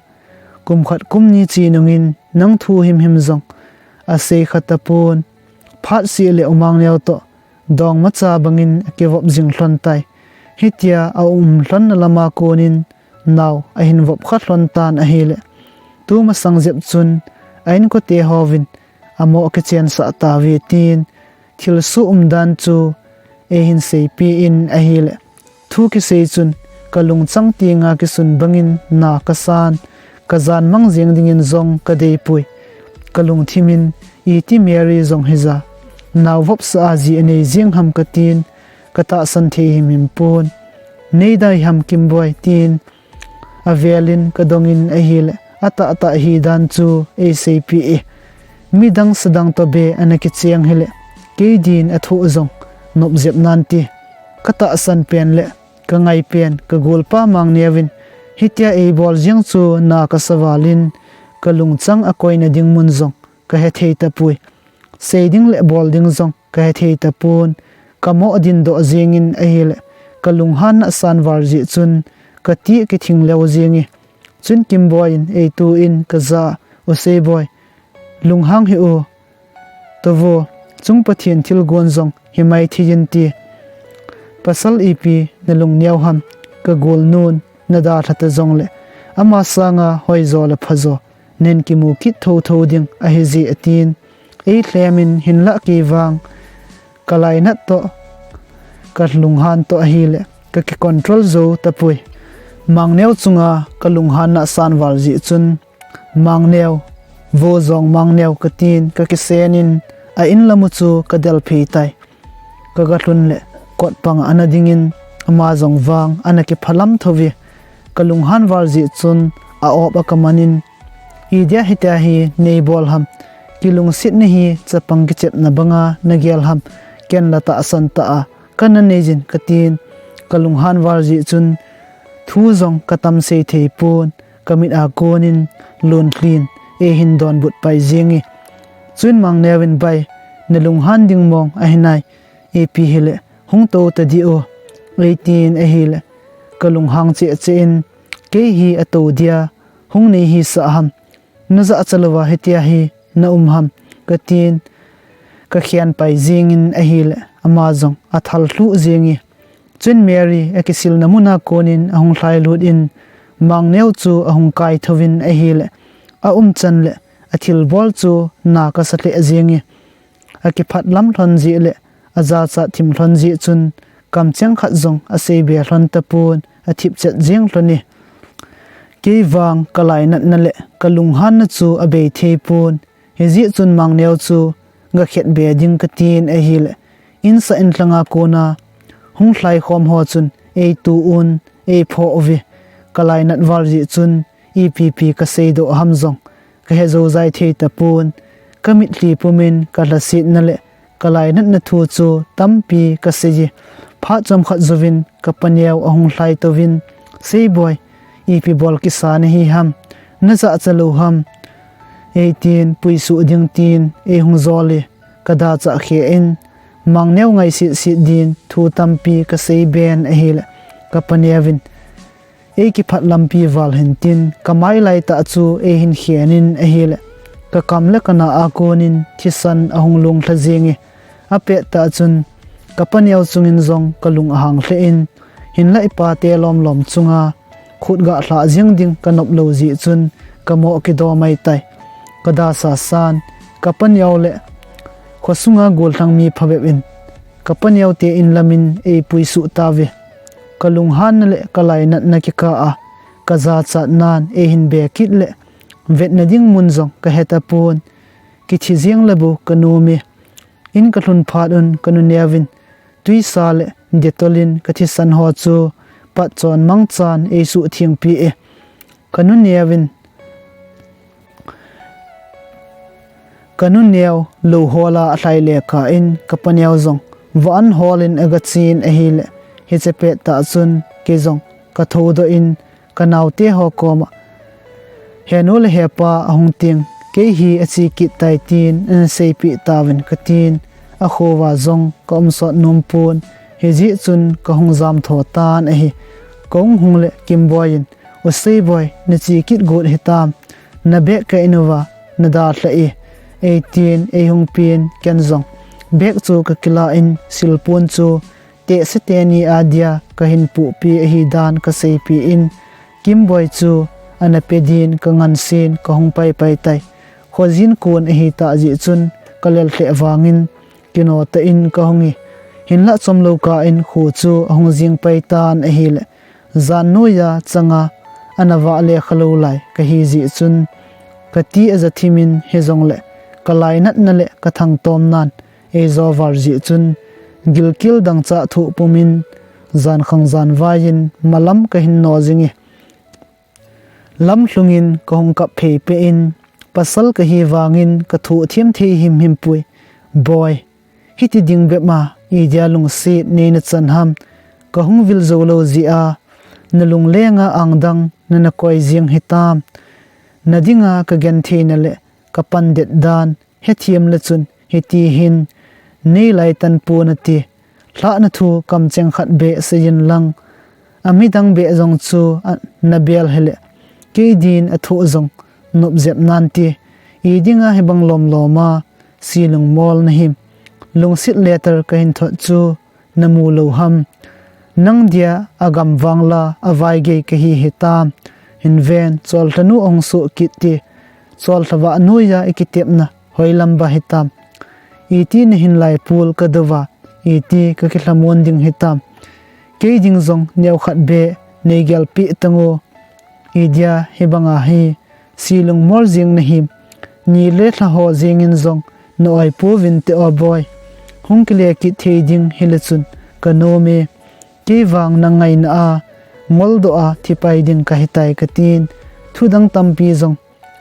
kum khat kum ni che nungin nang thu himhim jong asei kha tapon. Phat seh le U Mangneo toh dongmacha bangin akivop jing lhon tai. Hitia aum lhonna lama konin nao ahin vop kha lhon tan ahile, tumasang jep chun a inkote hovin amo akichensah tauve, tin thilsoh umdan chu ei hin seipeh in ahile, thu kisei chun ka lungchang tenga kisun bangin na ka san, ka jan mang jeng dingin jong ka deipoi. Ka lungthim in, iti Mary jong hija, nao vopsa a ji anei jeng ham, ka tin, ka tahsan thei himhim pon. Nei dai ham, Kimboi, tin avel in ka dongin ahile, atahtah hidan chu ei seipeh e. Midang sadang toh be ana kicheng hile, kei din athoh jong nop jep nante. Ka tahsan pen le ka ngai pen ka golpa Mangneo in hitia ei bol jeng chu na ka sa val in, ka lungchang akoina ding mun jong ka hethei tapoi. Sei ding le bol ding jong ka hethei tapon. Ka mo adin doh jengin ahile, ka lunghanna asan val jeh chun ka ti akithing leo jeng e. Chuin Kimboi in ei tu in ka jah a, U Seiboi, lunghang hih o, tou o, chung Pathen thilgon jong himai thei in ti. Pasal ipi na lungneo ham, ka golnun na dalha ta jongle, ama sanga hoijo le phajo nen kimu kit thotho ding ahi ji, atin. Ei lhem in, hinlah kei vang ka lainat toh, ka lunghan toh ahile, ka kicontrol jou tapoi. Mangneo chunga ka lunghanna asan val jeh chun, Mangneo, vo jong Mangneo, ka tin, ka kisen in, a in lam u chu ka del phei tai. Ka ga lhun le, kot panga ana dingin, ama jong vang ana kiphalam thou ve. Ka lunghan val jeh chun, a op a ka man in, Idia hitia hi neibol ham, kilungsetna hi chapang kichepna banga nagel ham, ken la tahsan tah a kana neijin katin, kalunghan val jeh chun thu jong katam sei thei pon, kamit a konin lunlhin eihin donbut pai jenge. Chuin Mangneo in, "Bai, nalunghan ding mong ahi nai, ipi hile hung tou tadih o," eitin ahile, kalunghang cheh cheh in, "Kei hi atou dia hung nei hisah ham, najahcha louva hitia hi na um ham," katin, kakhen pai jingin ahile, ama jong athal lhuh jinge. Chuin Mary akisilna muna konin ahung lhailut in, Mangneo chu ahung kaithouvin ahile, aumchan le athilbol chu na kasa lheh jinge. Akiphat lam lhon jeh le ajachat thim lhon jeh chun, kamcheng khat jong aseibe lhon tapon, athip chet jing lhone. Kei vang kalainatna le kalunghanna chu abei thei pon, hijeh chun Mangneo chu gakhet be ding katin ahile, insah inlhanga kona hung lhaikhom ho chun eituh un, eiphoh uve. Kalainat val jeh chun ipi pi kaseidoh ham jong kahe joujai thei tapon, kamitlhi pumin kalhasetna le kalainatna thu chu tampi kaseiye. Phat chomkhat jouvin kapaneo ahung lhaitouvin, "Sei boi, ipi bol kisa nahi ham, najahcha lou ham," eitin, puisuh ding tin eihung jole, kadachah khe in, Mangneo ngaiset set din thu tampi kaseiben ahile, kapaneovin, "Eikiphat lampi val hintin, kamai laitah chu eihin khenin ahile, kakam le kana a konin thisan ahung lunglha jinge." Apettah chun kapaneo chungin jong kalung ahang lheh in, hinlah ipate lomlom chunga khut galhah jing ding kanop lou jeh chun kamoh kido maitai. Kadasasan, kapaneo le khosunga gollhang mi phabep in kapaneote inlamin eipuisuh tauve. Kalunghanna le kalainatna kikah a kajachatnan eihin be kit le vetna ding mun jong kahe tapon, kithi jeng le bou kanome. In kalhun phat un kanuneovin twisa le Dettol in kathisan ho chu patchon mangchan eisuhthengpi e. Kanuneovin, kanuneo lou hola alhai le kah in kapaneo jong van holin agachen ahile, hiche pettah chun kei jong kathoudoh in kanaote ho koma, "Henu le hepa ahung teng, kei hi ache kit tai," tin ahin seipeh tauvin katin, akhova jong kaum sot nom pon, hijeh chun kahung jamtho tan ahi. Kahung hung le Kimboi in, "U Seiboi, nache kit got hitam, nabag ka in uva nadalhah e," eitin eihung pen, ken jong bag chu kakilah in silpon chu tehse teni adia kahin pohpeh ahidan kaseipeh in, Kimboi chu ana pe din kangansen kahung paipai tai. Khojin kon ahitah jeh chun kalel lheh vangin kinotah in kahunge. Hinlah chomlou kah in kho chu ahung jing pai tan ahile, jan noiya changa ana vah le khalou lai kahi jeh chun kati aja thimin, hijongle kalainatna le kathangtomnan eijo val jeh chun gilkel dangchah thoh pumin jankhang janvaiyin malam kahin no jinge. Lamlhungin kahung kap pheipeh in, pasal kahi vangin kathoh them thei himhim poi. Boi, hiti ding bep ma idia lungset neina chan ham, kahung vil jou lou jeh a nalunglenga angdang nana koi jeng hitam. Nadinga kagentheina le kapandet dan hethem le chun hiti hin neilai tanpon nati. Lhahna thu kamcheng khat beh seiyin lang, amidang beh jong chu nabel hile, kei din athoh jong nop jep nante. Idinga hibang lomloma silungmol nahim? Lungset letter kahin thot chu namu lou ham? Nang dia agam vangla avaigei kahi hitam? Hinven, Cholthanu ahung soh kit te. Choltha vah noiya ikitepna hoilam ba hitam? Iti nahin laipul kadouva, iti kakilhamon ding hitam? Kei ding jong neokhat beh neigelpeh tango. Idia hibanga hi silungmol jeng nahim? Ni le lha ho jengin jong na-oi pouvinte o boi. Hung kile kit thei ding hile chun kanom e. Kei vang nangaina a ngoldoh a thipai ding kahitai katin, thudang tampi jong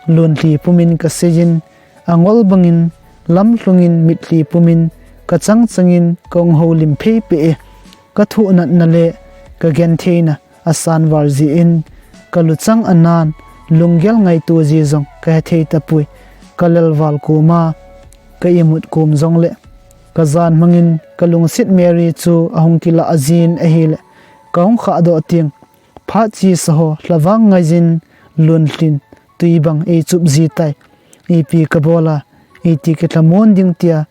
lunlhi pumin ka seiyin, angol bangin lamlhungin mitlhi pumin ka chang changin ka hung houlim phei peh e. Ka thoh natna le ka gentheina a sanval jeh in ka luchang anan, lunggel ngaito ji jong ka hethei tapoi. Ka lelval koma ka imut kom jongle ka jan mangin ka lungset Mary chu ahung kilah jin ahile, ka hung khahdoh teng phat chesa ho lhavang ngaiyin lunlhin tui bang eichup ji tai. Ipi ka bol a, iti kilhamon ding tia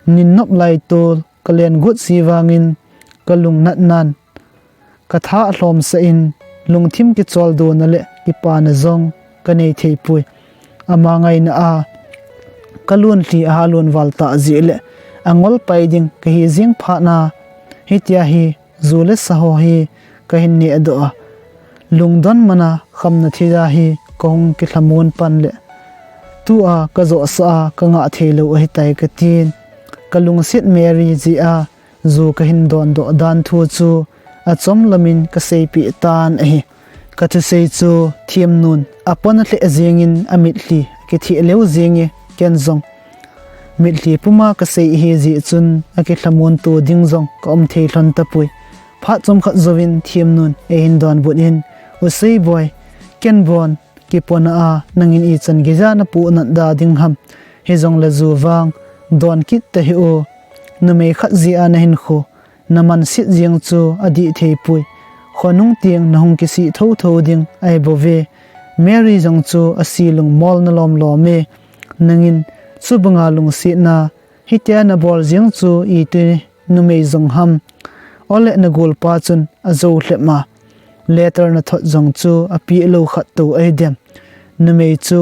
nin nop lai tol ka lengut ji vangin ka lungnatnan ka tha alhomsah in lungthim kicholdo na le kipana jong ka nei thei poi. Ama ngaina a ka lunlhi aha lunval tah jeh le angol pai ding ka hi jing phat na, hitia hi ju le sa ho hi ka hin nehdoh a, lungdon mana khamna thei a hi ka hung kilhamon pan le tua ka johsah a ka ngah thei lou ahitai ka tin. Ka lungset Mary jeh a ju ka hin dondoh dan thu chu achomlam in ka seipeh tan ahi. Ka thusei chu Themnun apona lheh jingin amitlhi kitheh leu jinge, ken jong mitlhi puma ka sei ahi jeh chun akilhamon to ding jong ka um thei lhon tapoi. Phat chomkhat jouvin Themnun eihin donbut in, U Seiboi, ken bon kipona a nangin ichan geija na pohnat da ding ham? Hijongle ju vang don kit tahih o, numei khat jeh a na hinkho na manset jeng chu adih thei poi. Khonung teng na hung kisih thotho ding ahi bouve. Mary jong chu asi lungmol na lomlom e. Nangin chubanga lungsetna hitia na bol jeng chu iti numei jong ham? Ole na golpa chun ajou lhep a, letter na thot jong chu apeh lou khat tou ahi dem? Numei chu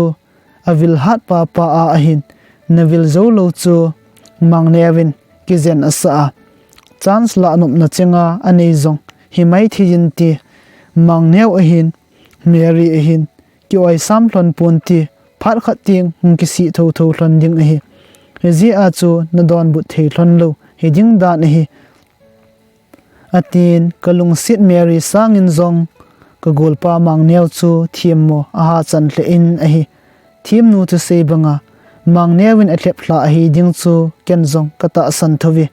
avil hat papa a ahin, na vil jou lou chu Mangneo in kijen asah a, chance lah nopna chenga anei jong himai thei in ti. Mangneo ahin, Mary ahin, ki-oi sam lhon pon ti, phat khat teng hung kisih thotho lhon ding ahi. Hijeh a chu na donbut thei lhon lou hi ding dan ahi, atin. Ka lungset Mary sangin jong ka golpa Mangneo chu themmo aha chan lheh in ahi. Themnu thusei banga Mangneo in alhep lha ahi ding chu ken jong ka tahsan thou ve.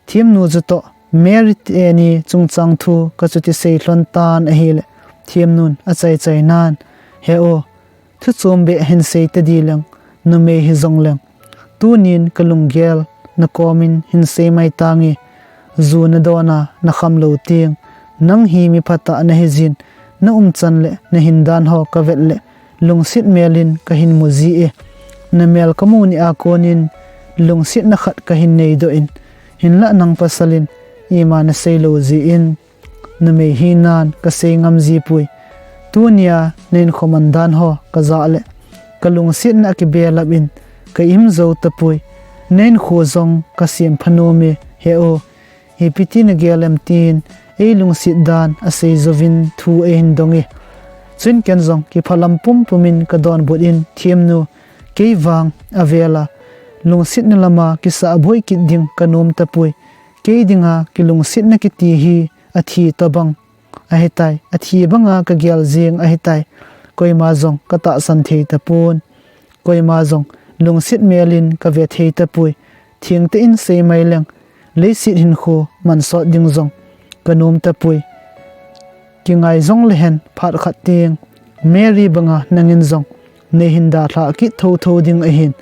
Themnu chutoh Mary teni chungchang thu ka chuti sei lhon tan ahile, Themnun achaichai nan, He o, thu chom beh hin sei tadi leng, numei hijongleng, tunin ka lunggel na komin hin sei mai tange. Ju na don a na kham lou teng, nang hi mi phatah na hijin, na umchan le na hindan ho ka vet le lungset mel in ka hin mu ji e. Na mel ka mu ni a konin lungsetna khat ka hin neidoh in, hinlah nang pasal in ima na sei lou jeh in numei hinan ka sei ngam ji poi. Tunia na hinkho man dan ho ka jah le ka lungsetna akibelap in ka im jou tapoi. Na hinkho jong ka sem pha nom e, He o, ipi ti na gel em? tin ei lungset dan asei jouvin thu eihin dong e. Chuin ken jong kiphalam pumpum in ka donbut in, Themnu, kei vang avel a lungsetna lama kisahboi kit ding ka nom tapoi. Kei dinga kilungsetna kiti hi athi tobang ahitai, athi banga ka gel jeng ahitai. Koima jong ka tahsan thei tapon, koima jong lungset mel in ka ve thei tapoi. Thengtah in sei mai leng, leiset hinkho mansot ding jong ka nom tapoi. Kingai jongle hen, phat khat teng Mary banga nangin jong nei hin dalha kit thotho ding ahin.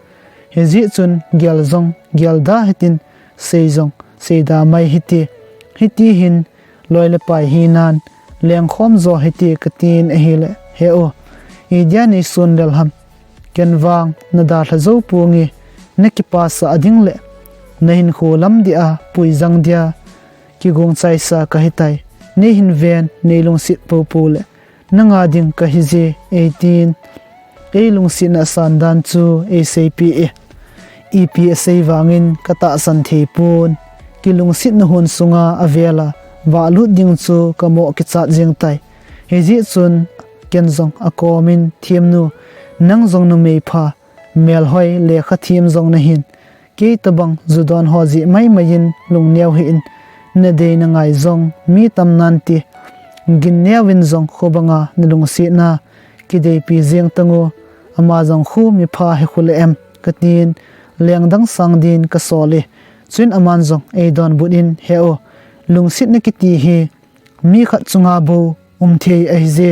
Hijeh chun gel jong gelda hitin, sei jong seida mai hite. Hiti hin loi le pai hinan lengkhom jo hite ka tin ahile, He o, idia nei sun lel ham? Ken vang na dalha jou ponge, na kipasah ding le na hinkho lam dia puijang dia kigong chaisa ka hitai. Nei hin ven, nei lungset poupou le nanga ding ka hije, eitin. Ei lungsetna asan dan chu eiseipeh e. Ipi asei vangin ka tahsan thei pon. Kilungsetna hon sunga avel a vahlut ding chu ka moh kichat jeng tai. Hijeh chun ken jong akomin, Themnu, nang jong numei pha, melhoi, lekha them jong nahin, kei tobang ju don ho jeh maimai in lungneo hih in, na dei na ngai jong mi tam nante. Ginneo in jong khobanga na lungsetna kideipi jeng tango. ama jong khu mipha hi khu le em, katin, lengdang sang din kasol e. Chuin aman jong eidonbut in, he o, lungsetna kiti hi mi khat chunga bou um thei ahi je.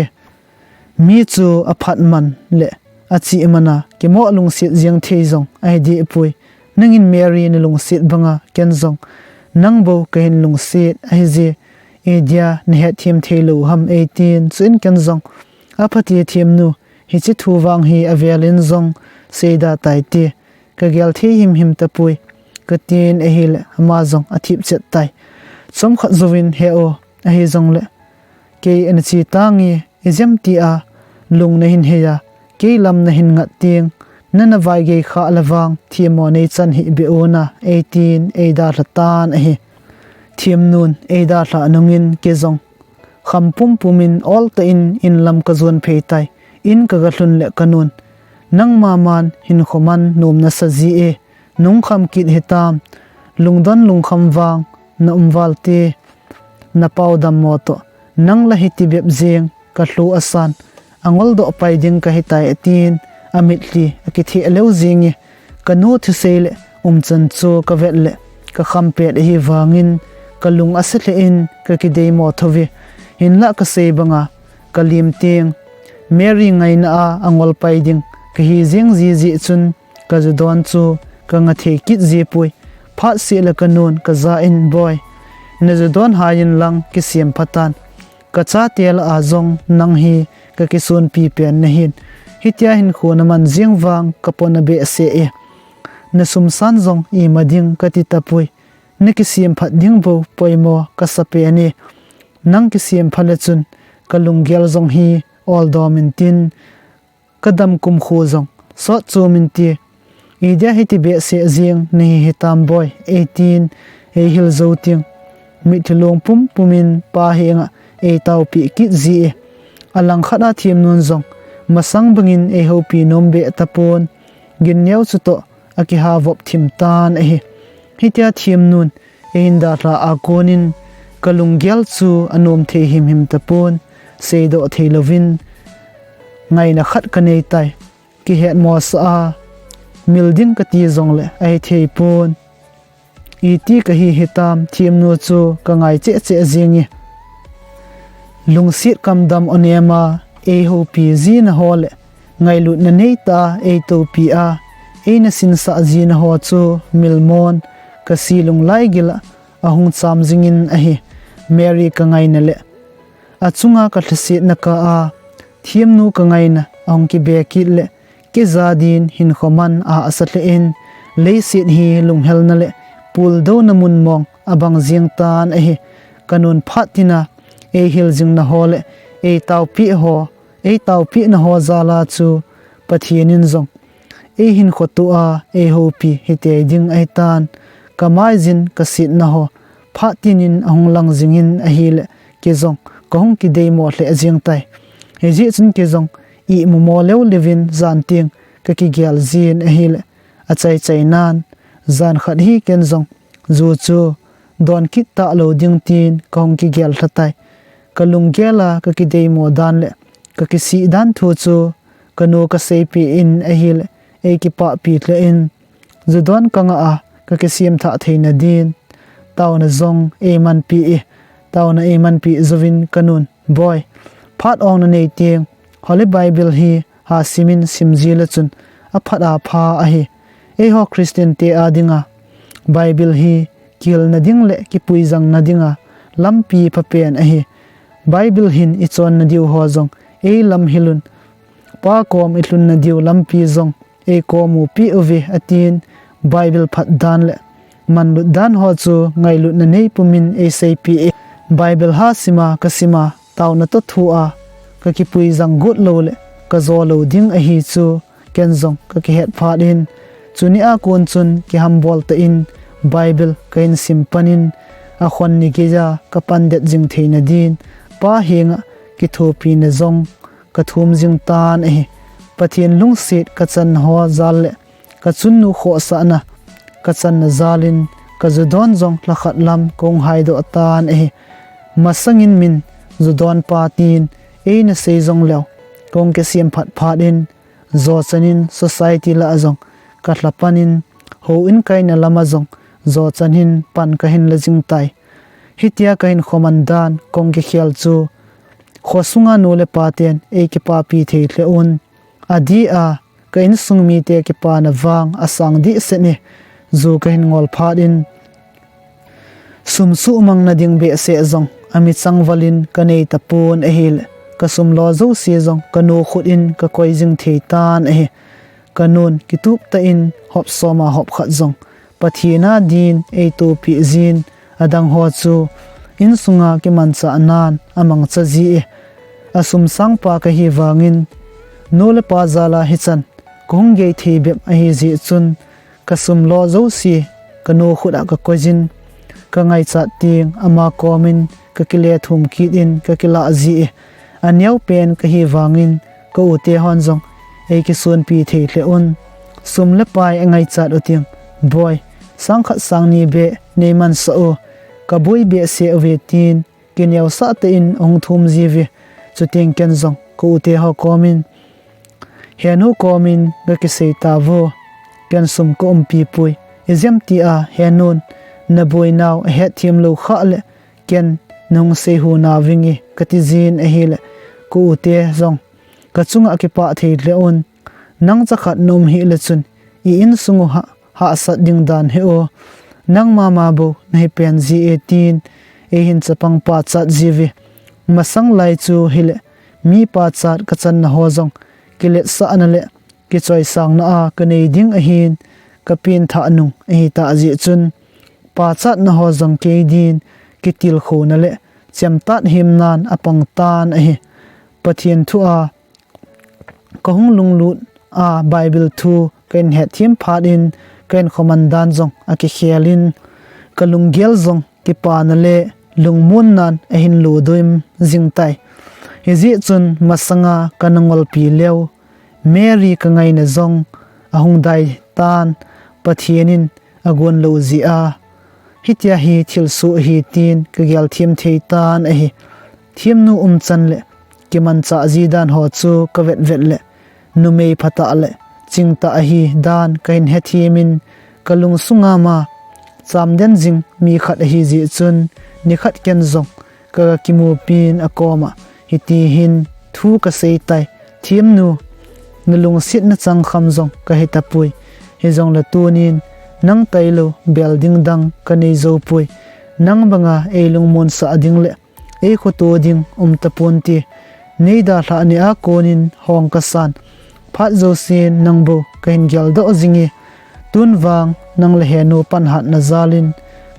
Mi chu aphat man le achih man a kimoh lungset jeng thei jong ahi deh poi. Nangin Mary nalungset banga ken jong nang bou kahin lungset ahi je. Eidia nahet them thei lou ham, eitin, chuin ken jong, apha te themnu, hiche thu vang hi avel in jong seida tai te, kagel thei himhim tapoi, katin ahile ama jong athip chet tai. Chomkhat jouvin, he o, ahi jongle kei ana che tange, ijemtia lung nahin hei a, kei lam nahin ngat teng, nana vaigei kha le vang themmo neichan hih beh un a, eitin eidalha tan ahi. Themnun eidalhah nungin kei jong kham pumpum in oltah in inlam kajon phei tai. In kaga lhun le kanun, nangma man hinkho man nom nasa ji e, nungkham kit hitam, lungdon lungkham vang naum val te, napao dammo toh, nang la hiti bep jeng, kalhu asan, angoldoh pai ding kahitai, atin, amitlhi akitheh leu jenge. Kanu thusei le umchan chu kavet le kakham pet ahivangin, kalung asa lheh in kakideimo thou ve. Hinlah kasei banga kalim teng, Mary ngaina a angol pai ding kahi jeng ji jeh chun, kajudon chu kanga thei kit ji poi. Phatseh le kanun kaja in, Boi, najudon hai inlang kisem pha tan. Kachate lah a jong nang hi kakisonpi pen nahin. Hitia hinkho naman jeng vang kapona behseh e. Nasum san jong ima ding kati tapoi. Nakisem phat ding bou poimo kasa pen e. Nang kisem pha le chun kalunggel jong hi oldom intin, kadam kumkho jong sot chom inte. Idia hiti behseh jeng nahi hitam, Boi, eitin eihil jou teng, mitlhi long pumpum in pa henga eitaopi kit ji e. Alangkhat a themnun jong masang bangin eihoupi nom beh tapon, ginneo chutoh akiha vop thim tan ahi. Hitia themnun eihin dalha a konin kalunggel chu anom thei himhim tapon, seidoh thei louvin ngaina khat kanei tai. Kihetmosah a mil ding kati jongle ahithei pon. Iti kahi hitam, themnu chu kangai cheh cheh jenge. Lungset kamdam onem a eihoupi jina ho le ngailutna neitah a eitoupi a eina sinsah jina ho chu milmon kase lunglai gil a ahung cham jingin ahi. Mary kangaina le achunga kalhasetna kah a themnu kangaina ahung kibe kit le, keija din hinkho man a asa lheh in, leiset hi lunghelna le puldouna mun mong abang jeng tan ahi. Kanun phat tina eihil jingna ho le eitaopi ho, eitaopina ho jal a chu Pathen in jong eihinkho toh a eihoupi hitei ding ahitan. Kamaijin kasetna ho phat tinin ahung lang jingin ahile, kei jong kahung kideimo lheh jeng tai. Hijeh chun kei jong imumo leu leuvin jan teng kakigel jin ahile, achaichai nan, jan khat hi ken jong ju chu don kit talou ding tin kahung kigel lha tai. Kalunggel a kakideimo dan le kakisih dan thu chu kanu kaseipeh in ahile, eikipahpi lheh in, ju don kangah a kakisem thah theina din taona jong eimanpi e. Taona eimanpi jouvin kanun, Boi, phat ong nanei teng, Holy Bible hi hasimin simji le chun aphat apha ahi. Eiho Christian te adinga Bible hi kihilna ding le kipuijangna dinga lampi phapen ahi. Bible hin ichonna diu ho jong eilamhil un, Pa kom ilhunna diu lampi jong eikomu peh uve, atin, Bible phat dan le manlut dan ho chu ngailutna neipumin eiseipeh e. Bible hasima kasima, taona toh thua kakipuijang got lou le kajo lou ding ahi chu ken jong kakihet phat in, chunia kon chun kihambol tah in Bible kahin sim panin, akhon ni geija kapandet jing theina din Pa henga kithopina jong kathum jing tan ahi. Pathen lungset kachanna ho jal le kachunnu khohsahna kachanna jal in kajudon jong lhakhat lam kahung haidoh tan ahi. Masangin min judon pa tin eina sei jongleu, kahung kisem phat phat in Jochan in society lah a jong ka lha pan in, houin kaina lam a jong jochan hin pan ka hin la jing tai. Hitia ka hin khoman dan kong kikhel chu khosunga nu le pa ten ei kipapi thei lheh un. Adeh a ka insung mite kipana vang asang deh seh e. Ju ka hin ngol phat in, sum suhmang na ding behseh jong ami changval in ka nei tapon ahile, ka sum lo jouse jong ka nu khut in ka koi jing thei tan ahi. Ka nun kitup tah in hop som a hop khat jong Pathen a din ei topi jin, adang ho chu insunga kimanchah nan amangcha ji e. Asum sangpa ka hi vangin, nu le pa jal a hichan ka hung gei thei bep ahi jeh chun, ka sum lo jouse ka nu khut a ka koi jin, ka ngaichat teng ama kom in ka kile thum kit in ka kilah ji e. Aneo pen ka hi vangin ka u te hon jong ei kisunpi thei lheh un. Sum le pai a ngaichat u teng, boi, sang khat sang ni beh nei mansah u, ka boi behseh uve, tin kineosah tah in ahung thum ji uve. Chuteng ken jong ka u te ho kom in, henu kom in ka kisei tauve, ken sum ka umpi poi. Ijeh ham tia henun na boi nau ahet them lou khah le, ken nahung sei hu nau vinge ka ti jin ahile, ka u te jong ka chunga akipah thei lheh un. Nang chakhat na um hih le chun i insung u ha, hahsat ding dan hi o. Nang mama bou na hi pen ji e, tin ei hin chapang pachat ji uve. Masang lai chu hile, mi pachat ka channa ho jong kiletsahna le kichoisangna a ka nei ding ahin, ka pengthah nung ahi tah jeh chun, pachatna ho jong kei din kitilkhouna le chemtat himnan apang tan ahi. Pathen thu a ka hung lunglut a, Bible thu ka hin hetthem phat in, ka hin khoman dan jong akikhel in, ka lunggel jong kipana le lungmonnan ahin ludoh jing tai. Hijeh chun masanga ka na ngolpi leu, Mary ka ngaina jong ahung dai tan, Pathen in agon lou jeh a, hitia hi thilsoh ahi, tin ka gel them thei tan ahi. Themnu umchan le kimanchah ji dan ho chu ka vetvet le, numei phatah le chingtah ahi dan ka hin hethem in, ka lungsunga ma chamden jing mi khat ahi jeh chun, nikhat ken jong ka kimupin akoma hiti hin thu ka sei tai, "Themnu, na lungsetna chang kham jong ka he tapoi. Hijongle tunin nang tailou bel ding dang ka nei jou poi. Nang banga ei lungmonsah ding le ei khoto ding um taponte. Nei dalhah nia konin hong ka san. Phat jousen nang bou ka hin geldoh jinge. Tun vang nang le henu panhatna jalin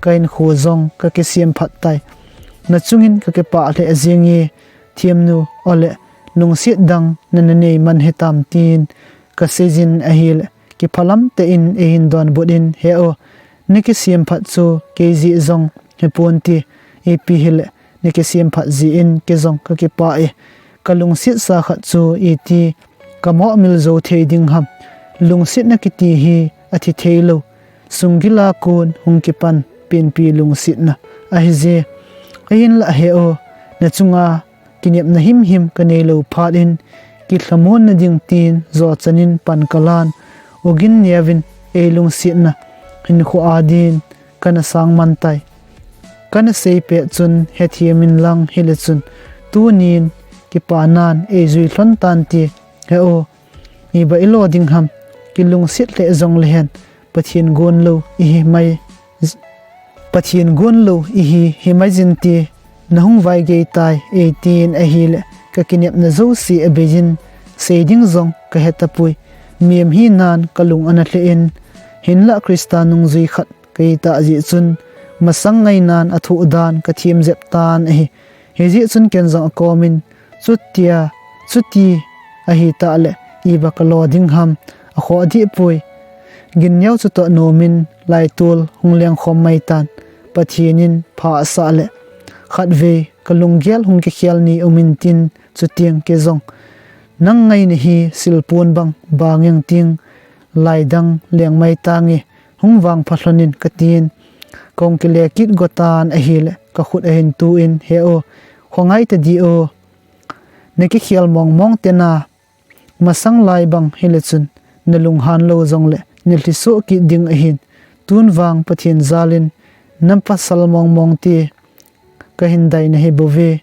ka hinkho jong ka kisem phat tai. Na chungin ka kipah lheh jinge, themnu, ole lungset dang na na nei man hitam," tin ka seijin ahile, kiphalam tah in eihin donbut in, "He o, na kisem phat chu kei jeh jong hiponte, ipi hile na kisem phat jeh in kei jong ka kipah e. Ka lungsetsa khat chu iti ka mohmil jou thei ding ham. Lungsetna kiti hi athi theilou, sunggila kon hung kipan penpi lungsetna ahi je. Ahinlah he o, na chunga kinepna himhim ka neilou phat in, kilhamonna ding tin jochan in pan ka lan, ogin neovin ei lungsetna hinkho adin ka na sang man tai. Ka na sei pet chun hethem in lang, hile chun tunin kipanan ei jui lhon tante. He o, iba i lo ding ham, kilungset lheh jong lehen, Pathen gonlou ihi mai, Pathen gonlou ihi himai jinte, na hung vaigei tai," eitin ahile, ka kinepna jouse abeijin, sei ding jong ka he tapoi. Mem hinan ka lung ana lheh in, hinlah Christa nungjui khat ka hi tah jeh chun, masang ngainan athoh dan ka them jep tan ahi. Hijeh chun ken jong akomin, "Chutia, chuti ahi tah le, iba ka lo ding ham, akhoh deh poi." Ginneo chutoh nomin laitol hung lengkhom mai tan, Pathen in pha asah le, khatvei ka lunggel hung kikhel ni um intin, chuteng kei jong, "Nang ngaina hi silpon bang bang jeng ting, laidang leng mai tange, hung vangpha lhonin," ka tin, kong kile kit go tan ahile, ka khut ahin tu in, "He o, khongai tadi o, na kikhel mongmong tena, Masang lai bang hile chun, nalunghan lou jongle, nalhisoh kit ding ahin, tun vang Pathen jalin, napasal mongmong te, kahin dai nahi bouve.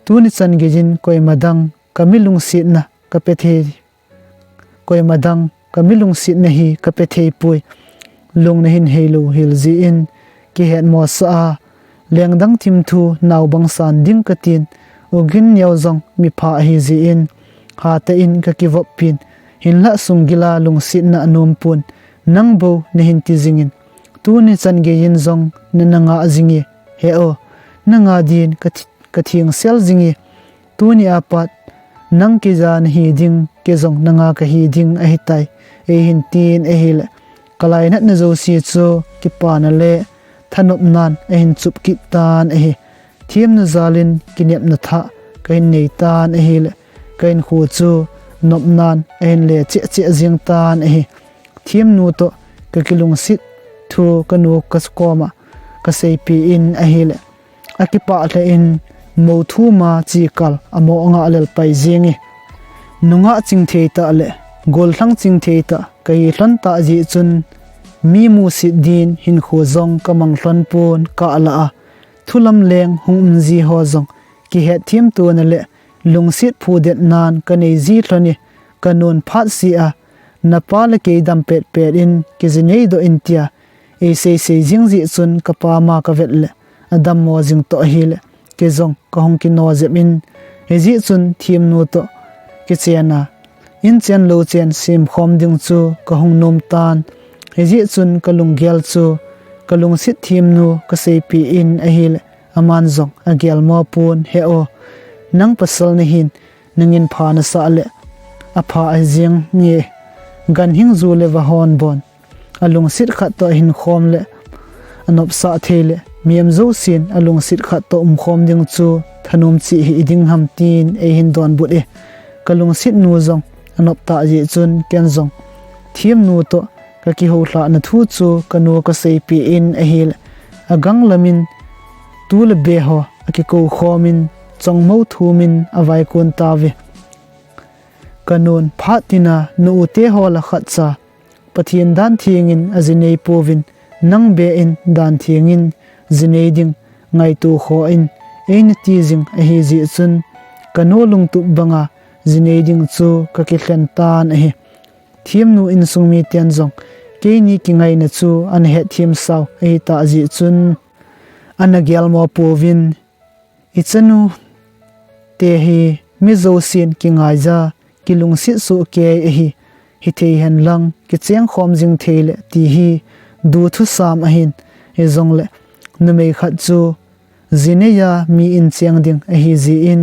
Tuni chan geiyin koima dang, kami lungsetna, kapethei, koima dang, kami lungsetna hi kapethei poi. Lung nahin heilou hel jeh in, kihetmosah a, lengdang thimthu naobang san ding katin, ugin neo jong mipha ahi jeh in, hatah in kakivop pin, hinlah sunggila lungsetna anom pon, nang bou nahin ti jingin, tuni chan geiyin jong nana ngah jinge, he o, nanga din kathi-, kathengsel jinge, tuni apat, nang keija nahi ding, kei jong nanga kahi ding ahitai, eihin tin ahile, kalainatna jouse chu, kipana le, thanopnan ahin chup kit tan ahi. Themnu jalin kinepna thah kahin nei tan ahile, kahinkho chu nopnan ahin le cheh cheh jing tan ahi. Themnu toh kakilungset thu kanu kakoma kaseipeh in ahile, akipah lheh in mou thuma chikal amo angah lel pai jenge. Nungah chingthei tah le gollhang chingthei tah kahi lhon tah jeh chun, mi musit din hinkho jong kamang lhon pon, kalah a thulam leng hung um ji ho jong kihetthem tona le lungset phudetnan kanei ji lhon e. Kanun phatseh a, napa le kei dam petpet in kijinei doh in tia eiseisei jing jeh chun kapa ma kavet le adammo jing toh ahile, kei jong kahung kino jep in, hijeh chun themnu toh kichen a, inchen louchen semkhom ding chu kahung nom tan. Hijeh chun kalunggel chu kalungset themnu kaseipeh in ahile, aman jong agelmo pon, he o, nang pasal nahin, nangin pha nasah le apha ahi jenge. Ganhing ju le vahon bon alungset khat toh ahinkhom le anopsah thei le, mihem jousen alungset khat toh umkhom ding chu thanom cheh hih ding ham tin eihin donbut e. Kalungset nu jong anop tah jeh chun ken jong themnu toh kakihoulhahna thu chu kanu kaseipeh in ahile, aganglam in tu le be ho akikou khom in, chongmou thum in avaikon tauve. Kanun phat tina nu u te ho lah khatcha Pathen dan theng in ajinei pouvin, nang be in dan theng in jinei ding ngaito khoh in, eina ti jing ahi jeh chun, kanu lungtup banga jinei ding chu kakilhen tan ahi. Themnu insung miten jong keini kingaina chu ana hetthem sao ahitah jeh chun, ana gelmo pouvin, ichanu te hi mi jousen kingaija, kilungset soh kei ahi, hithei hen lang kichengkhom jing thei le ti hi du thusam ahin, hijongle numei khat chu jinei a mi in cheng ding ahi jeh in,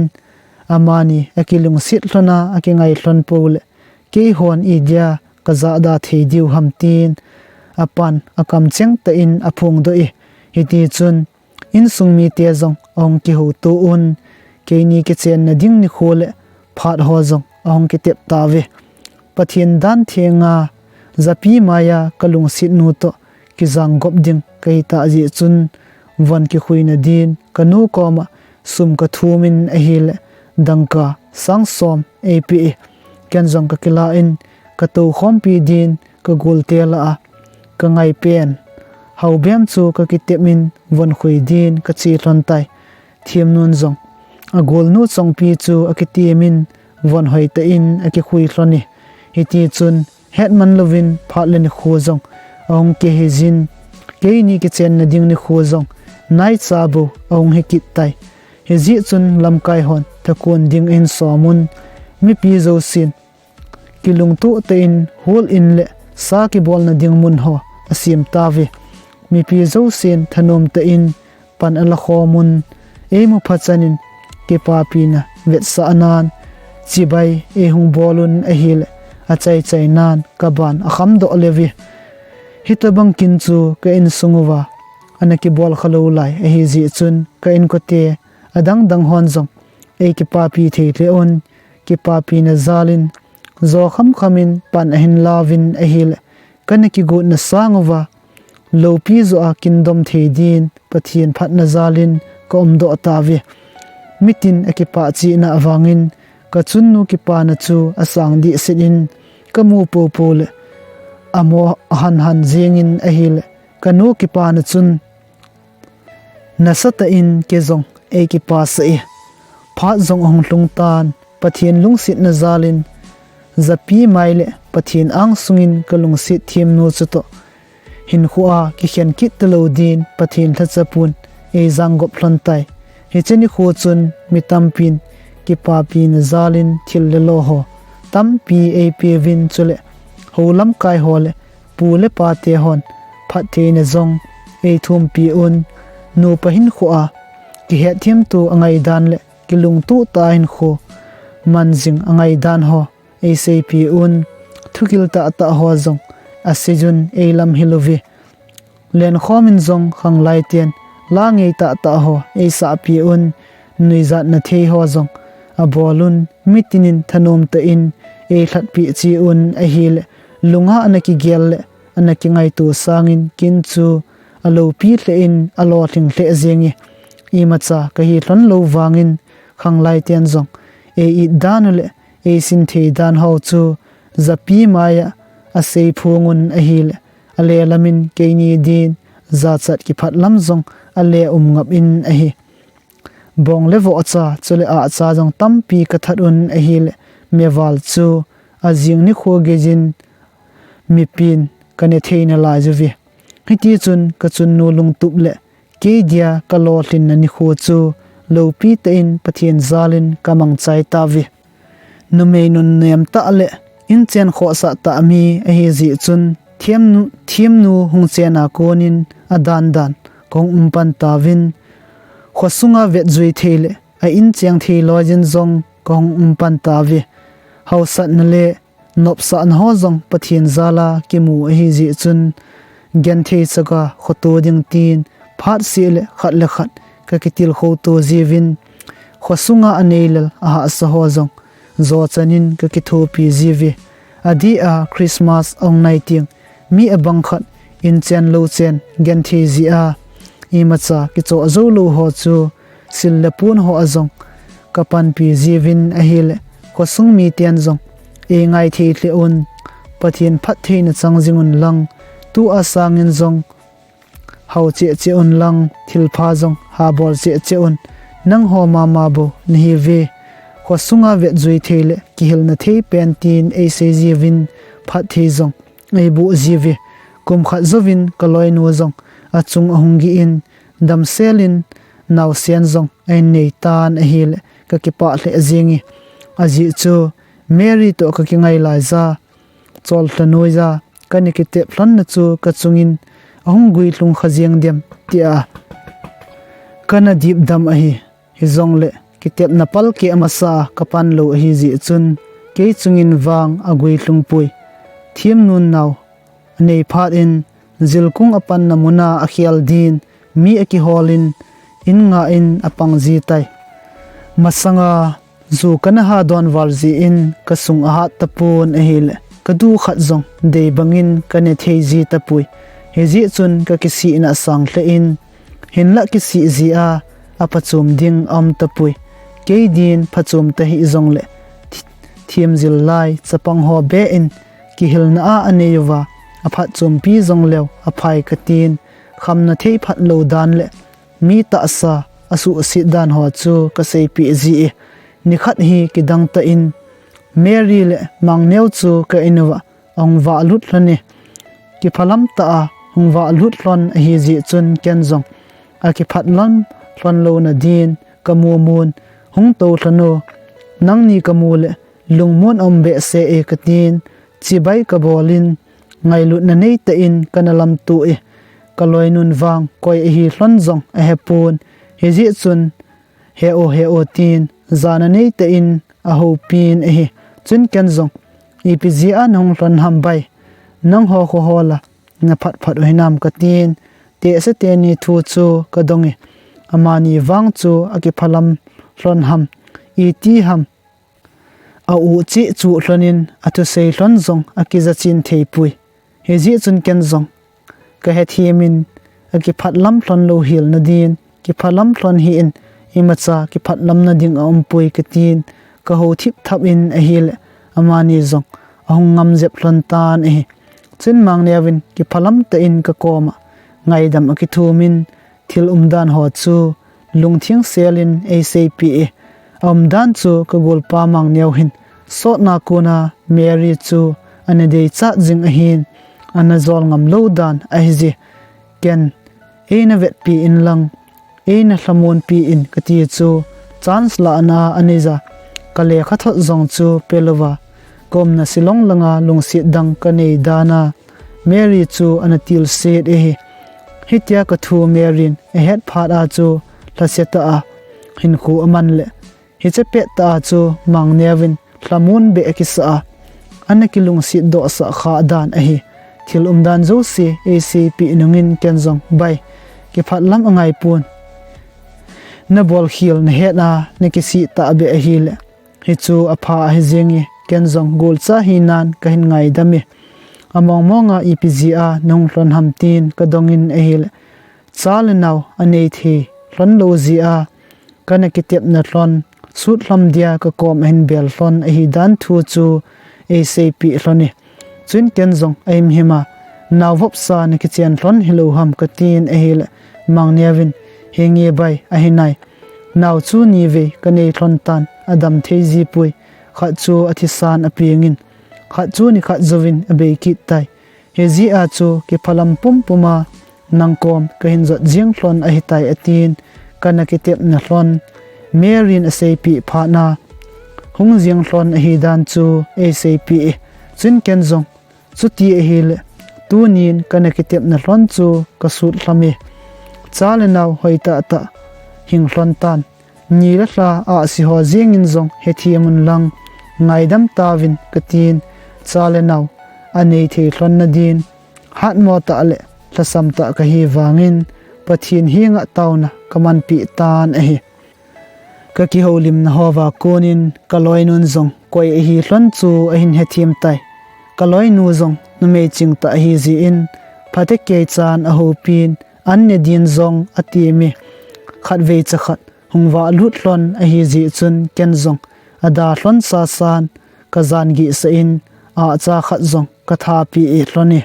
amani akilungset lhon a akingai lhon pou le, keihon idia kajahda thei diu ham tin, apan akamcheng tah in aphongdoh e. Hitichun, insung mite jong ahung kihouto un, keini kichenna ding nikho le phat ho jong ahung kitep tauve. Pathen dan thenga japi maiya kalungset nu toh kijang gop ding kahitah jeh chun, von kikhuina din kanu koma sum kathum in ahile, dangka sang som eipeh e. Ken jong kakilah in, katoukhompi din kagolte lah a kangai pen haobem chu kakitep in, von khui din kache lhon tai. Themnun jong agolnu chongpi chu akitem in, von hoitah in akikhui lhon e. Hitichun, hetman louvin phat le nikho jong ahung kihei jin, keini kichenna ding nikho jong naicha bou ahung hikit tai. Hijeh chun lamkai hon thakon ding ahin som un, mipi jousen kilungtoh tah in hol in le sa kibolna ding mun ho asem tauve. Mipi jousen thanom tah in pan alakhom un, eimu phachan in kipapina vetsahnan chibai eihung bol un ahile, achaichainan kaban akhamdoh leuve. Hitobang kin chu ka insung uva ana kibol khalou lai ahijeh chun, ka inkote adangdang hon jong eikipapi thei lheh un, kipapina jalin jo khamkham in pan ahin lauvin ahile, kana kigotna sang uva loupi joh a kindom thei din Pathen phatna jalin ka umdoh tauve. Mitin akipah chehna avangin Kachunnu kipana chu asang dihset in kamu popo le amo ahan han jingin ahile, kanu kipana chun, "Nasatah in kei jong eikipasah e. Phat jong ahung lhung tan, Pathen lungsetna jalin japi mai le Pathen angsungin kalungset themnu chutoh hinkhoa kikhen kit talou din Pathen lhachapan eijang gop lhon tai. Hiche nikho chun mi tampin kipapina jalin thil le lo ho tampi eipeuvin, chule hou lamkai ho le pu le pate hon phattheina jong eithumpeh un, nupa hinkhoa kihetthem to angaidan le kilungtoh tah a hinkho manjing angaidan ho eiseipeh un, thugil tahtah ho jong aseijun eilamhil uve. Lenkhomin jong khanglai ten la ngei tahtah ho eisahpeh un, nuijatna thei ho jong abol un, mitinin thanom tah in eilhatpeh cheh un ahile, lunga ana kigel le ana kingaito sangin kin chu aloupi lheh in alolhing lheh jenge. Imacha kahi lhon lou vangin khanglai ten jong ei-it dan u le eisin thei dan ho chu japi maia aseiphong un ahile, alelamin keini din jachat kiphat lam jong ale um ngap in ahi. Bong le vohcha, chule ahcha jong tampi kathat un ahile, meval chu ajing nikho geiyin mipin kane thei nalai uve. Hitichun kachunnu lungtup le kei dia kalolhinna nikho chu loupi tah in Pathen jalin kamangchai tauve. Numei nunnem tah le inchen khohsah tah mi ahi jeh chun themnu, themnu hung chenna konin adan dan kahung umpan tauvin, khosunga vetjui thei le a incheng thei loiyin jong kahung umpan tauve. Hausatna le nopsahna ho jong Pathen jala kimu ahi jeh chun, genthei chaga khoto ding tin phat seh le khat le khat kakitilkhou to jiuvin, khosunga aneilel ahahsa ho jong jochanin kakithopi jiuve. Adeh a Christmas ahung nai teng mi abang khat inchen louchen genthei jeh a imacha kichoh jou lou ho chu sil le pon hoa jong kapanpi jiuvin ahile, khosung miten jong eingai thei lheh un, Pathen phattheina chang jing un lang, tua sangin jong hao cheh cheh un lang, thilpha jong habol cheh cheh un, nangho mama bou nahiuve. Khosunga vetjui thei le kihilna thei pen tin eisei jiuvin, phatthei jong eiboh jiuve. Kum khat jouvin kaloinu jong achung ahung gih in, damsel in naosen jong ahin nei tan ahile, kakipah lheh jenge. Ajeh chu Mary toh kakingai laiya, cholhah noiya kana kitep lhonna chu kachungin ahung guilhung kha jeng dem tia kana dipdam ahi. Hijongle kitepna palkeh amasa a kapan lou ahi jeh chun, kei chungin vang aguilhung poi. Themnun nao anei phat in, jilkung apanna muna akhel din mi akiholin, in ngah in apang jitai. Masanga ju kana ha don val jeh in kasung ahat tapon ahile, kadu khat jong dei bangin kane thei ji tapoi. Hijeh chun kakisihna asang lheh in, hinlah kisih jeh a aphachom ding aum tapoi. Kei din phachom tahih jongle, thi-, themjil lai chapang ho beh in kihilna a anei uva, aphatchompi jongleu aphai katin, khamna thei phatlou dan le mi tahsa asuhset dan ho chu kaseipeh ji e. Nikhat hi kidang tah in Mary le Mangneo chu ka in uva ahung vahlut lhon e. Kiphalam tah a hung vahlut lhon ahi jeh chun ken jong akiphatlam lhon louna din kamumun, hung tou lhon o, nangni kamu le lungmon aum behseh e katin, chibai kabolin, ngailutna neitah in kana lamto e. Kaloinun vang koi ahi lhon jong ahepon, hijeh chun, "He o, he o," tin jana neitah in ahoupin ahi. Chun ken jong, "Ipi jeh a nahung lhon ham bai? Nangho khohola naphat phat u hinam?" katin, tehse teni thu chu kadong e. Amani vang chu akiphalam lhon ham, iti ham, a-u cheh chuh lhonin athusei lhon jong akijachen theipoi. Hijeh chun ken jong kahethem in, akiphatlam lhon louhel nadin, kiphalam lhon hih in, imacha kiphatlamna ding aumpoi katin, kahou thip thap in ahile, amani jong ahung ngam jep lhon tan ahi. Chun Mangneo vin kiphalam tah in kakoma ngaidam akithum in, thil umdan ho chu lungtheng sel in eiseipeh e. Aumdan chu kagolpa Mangneo hin sotna kona Mary chu ana deichat jing ahin, ana jol ngam lou dan ahi jeh. Ken, eina vetpi in lang, eina lhamon pi in kati chu chance lahna anei ja. Kalekha thot jong chu pelouva, kaumna Shillong langa lungset dang kanei dan a Mary chu ana tilsit ahi. Hitia kathu Mary in ahet phat a chu lhasetah a hinkho aman le, hiche pettah a chu Mangneo vin lhamon beh akisah a, ana kilungset dohsah kha dan ahi. Thil umdan jouse eiseipeh nungin ken jong, Bai, kiphalam angaipon, nabolkhel nahet a nakisih tahbeh ahile, hichu apha ahi jenge, ken jong golcha hinan kahin ngaidam e. Among monga ipi jeh a nahung lhon ham tin kadongin ahile, cha le nao anei thei lhon lou jeh a kana kitepna lhon, sutlham dia kakom ahin bel lhon ahidan thu chu eiseipeh lhon e. Chun ken jong ahimhim a, Nao vopsa nakichen lhon hilou ham, katin ahile, Mangneo vin, Henge Bai, ahinai. Nao chu nivei kanei lhon tan, adam thei jipoi. Khat chu athisan apengin, khat chu nikhat jouvin abei kit tai. Hijeh a chu kiphalam pumpum a nangkom kahin jot jeng lhon ahitai, atin, kana kitepna lhon Mary in aseipeh phat a hung jeng lhon ahidan chu eiseipeh e. Chun ken jong, Chuti ahile, tunin kana kitepna lhon chu kasutlham e. Cha le nao hoitah tah hing lhon tan. Ni le lha ahsi ho jengin jong hethem un lang, ngaidam tauvin, katin, cha le nao anei thei lhonna din hatmo tah le lhasam tah kahi vangin Pathen henga taona kamanpeh tan ahi. Kakihoulimna hoa konin kaloinun jong koi ahi lhon chu ahin hethem tai. Kaloinu jong numei chingtah ahi jeh in, phatecha in ahoupin, an ne din jong atem e. Khatvei chakhat hung vahlut lhon ahi jeh chun ken jong ada lhon sasan kajan gihsah in, ahcha khat jong kathapeh e lhon e.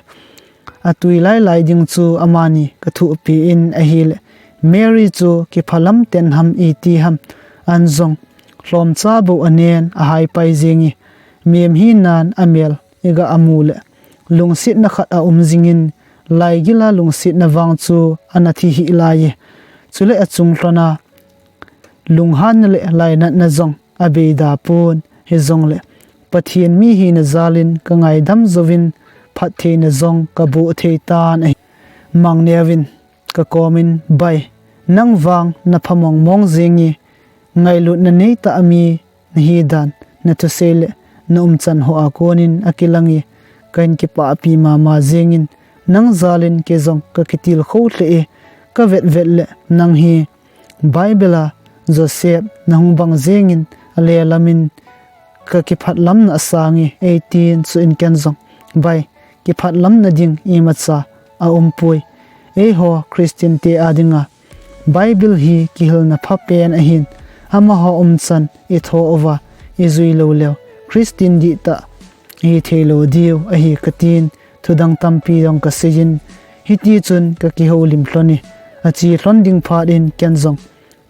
Atui lailai ding chu amani kathuhpeh in ahile, Mary chu kiphalam ten ham iti ham, an jong lhomcha bou anen ahaipai jenge. Mem hinan amel iga amu le, lungsetna khat aum jingin, laigila lungsetna vang chu ana thi hih laiye. Chule achung lhona lunghanna le lainatna jong abeida pon, hijongle Pathen mi hina jalin kangaidam jouvin phattheina jong kaboh thei tan ahi. Mangneo vin kakomin, Bai, nang vang napha mongmong jenge, ngailutna neitah a mi nahidan, nathusei le naumchan hoa konin akilange, kahin kipahpi mama jengin, nang jalin kei jong kakitilkhou lheh e, kavetvet le nang hi Bible a Joseph nahung bang jengin alelamin kakiphatlamna asange, eitin, chuin ken jong, Bai, kiphatlamna ding imacha aumpoi. Eiho Christian te a dinga Bible hi kihilna phapen ahin, amaho umchan itho uva ijui lou leu Christian dihtah ihi theilou diu ahi, katin, thudang tampi jong kaseiyin, hitichun kakihoulim lhon e. Ache lhon ding phat in ken jong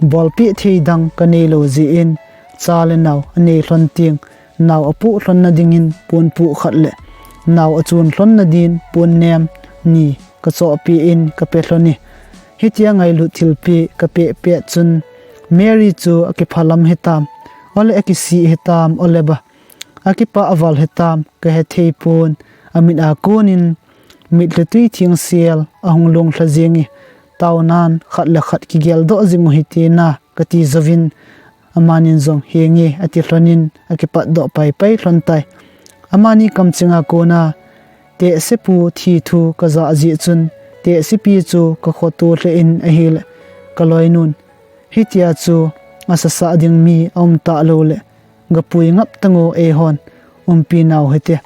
bolpeh thei dang kaneilou jeh in, cha le nao anei lhon teng, nao apoh lhonna dingin ponpoh khat le nao achon lhonna din ponnem ni kachohpeh in kape lhon e. Hitia ngailut thilpeh kapeh pet chun, Mary chu akiphalam hitam, ole akisih hitam, ole ba akipah aval hitam kahethei pon, amit a konin mitlhi twi thengsel ahung longlha jenge, taonan khat le khat kigeldoh jing u hite na, kati jouvin, amanin jong, Henge, ati lhonin akipatdoh paipai lhon tai. Amani kamchenga kona tehsepu thi thu kajah jeh chun, tehsepi chu kakhoto lheh in ahile, kaloinun, Hitia chu asasah ding mi aum talou le, gapui ngap tango, eihon umpi nau hite,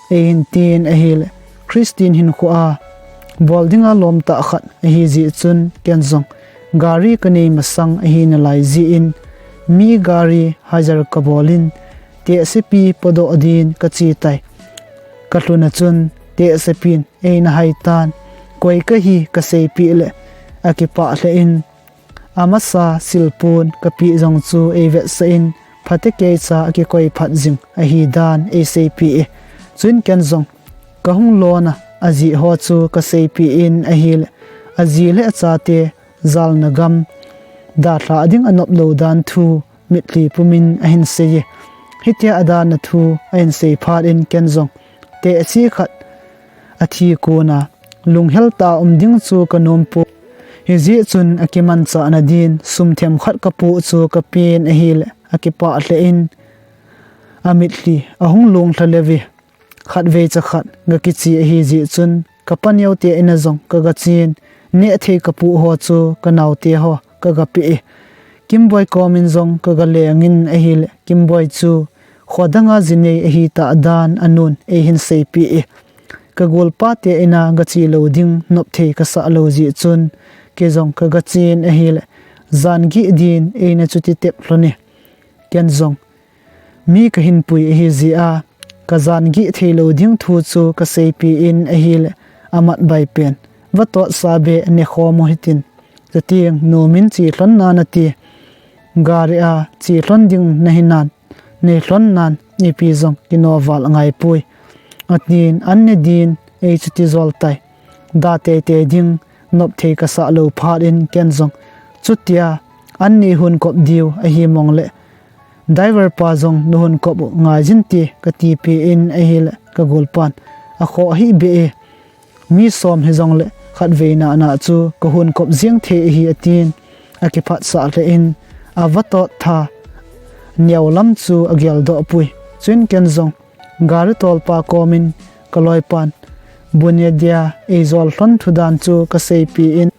eihin tin ahile, Christian hinkhoa bol dinga lomtah khat ahi jeh chun, ken jong gari kanei masang ahi nalai jeh in, Mi gari hire kabolin, tehsepi podoh din kache tai. Kalhun a chun tehsepin eina hai tan, koi kahi kaseipeh le akipah lheh in, amasa silpon kapeh jong chu eivetsah in, phatecha akikoi phat jing ahi dan eiseipeh e. Chuin ken jong kahung lona ajeh ho chu kaseipeh in ahile, aji le achate jalna gam dalhah ding anop lou dan thu mitlhi pumin ahin sei e. Hitia adana thu ahin sei phat in ken jong tehse khat athi kona lunghel tah a um ding chu kanom poi. Hijeh chun akimanchah nadin sum themkhat kapoh chu kapen ahile akipah lheh in, amitlhi ahung long lha leuve. Khatvei chakhat gakiche ahi jeh chun kapaneo te in a jong kagachen, nehthei kapoh ho chu kanaote ho kagapeh e. Kimboi komin jong kagalengin ahile, Kimboi chu khodanga jinei ahitah dan anun eihin seipeh e. Kagolpa te in a gache lou ding nopthei kasah lou jeh chun, kei jong kagachen ahile, jan gih din eina chuti tep lhon e. Ken jong mi kahin pui ahi jeh a, kajan gih theilou ding thu chu kaseipeh in ahile, amat bai pen, vatotsa beh nekhom u hitin, chuting nomin che lhon nante, gari a che lhon ding nahi nan, nei lhon nan ipi jong kinoval angaipoi, atin an ne din eichuti jol tai. Da teitei ding nopthei kasah lou phat in ken jong, chutia an nei hunkop diu ahi mong le, driver pa jong nahun kop u ngaijin te katipeh in ahile, kagolpan, akhoh hih beh e, mi som hijongle khatvei nana chu kahun kop jeng thei ahi, atin akiphatsah lheh in, avatot tha neo lam chu ageldoh pui. Chuin ken jong gari tolpa komin kaloipan bu ne dia eijol lhon thu dan chu kaseipeh in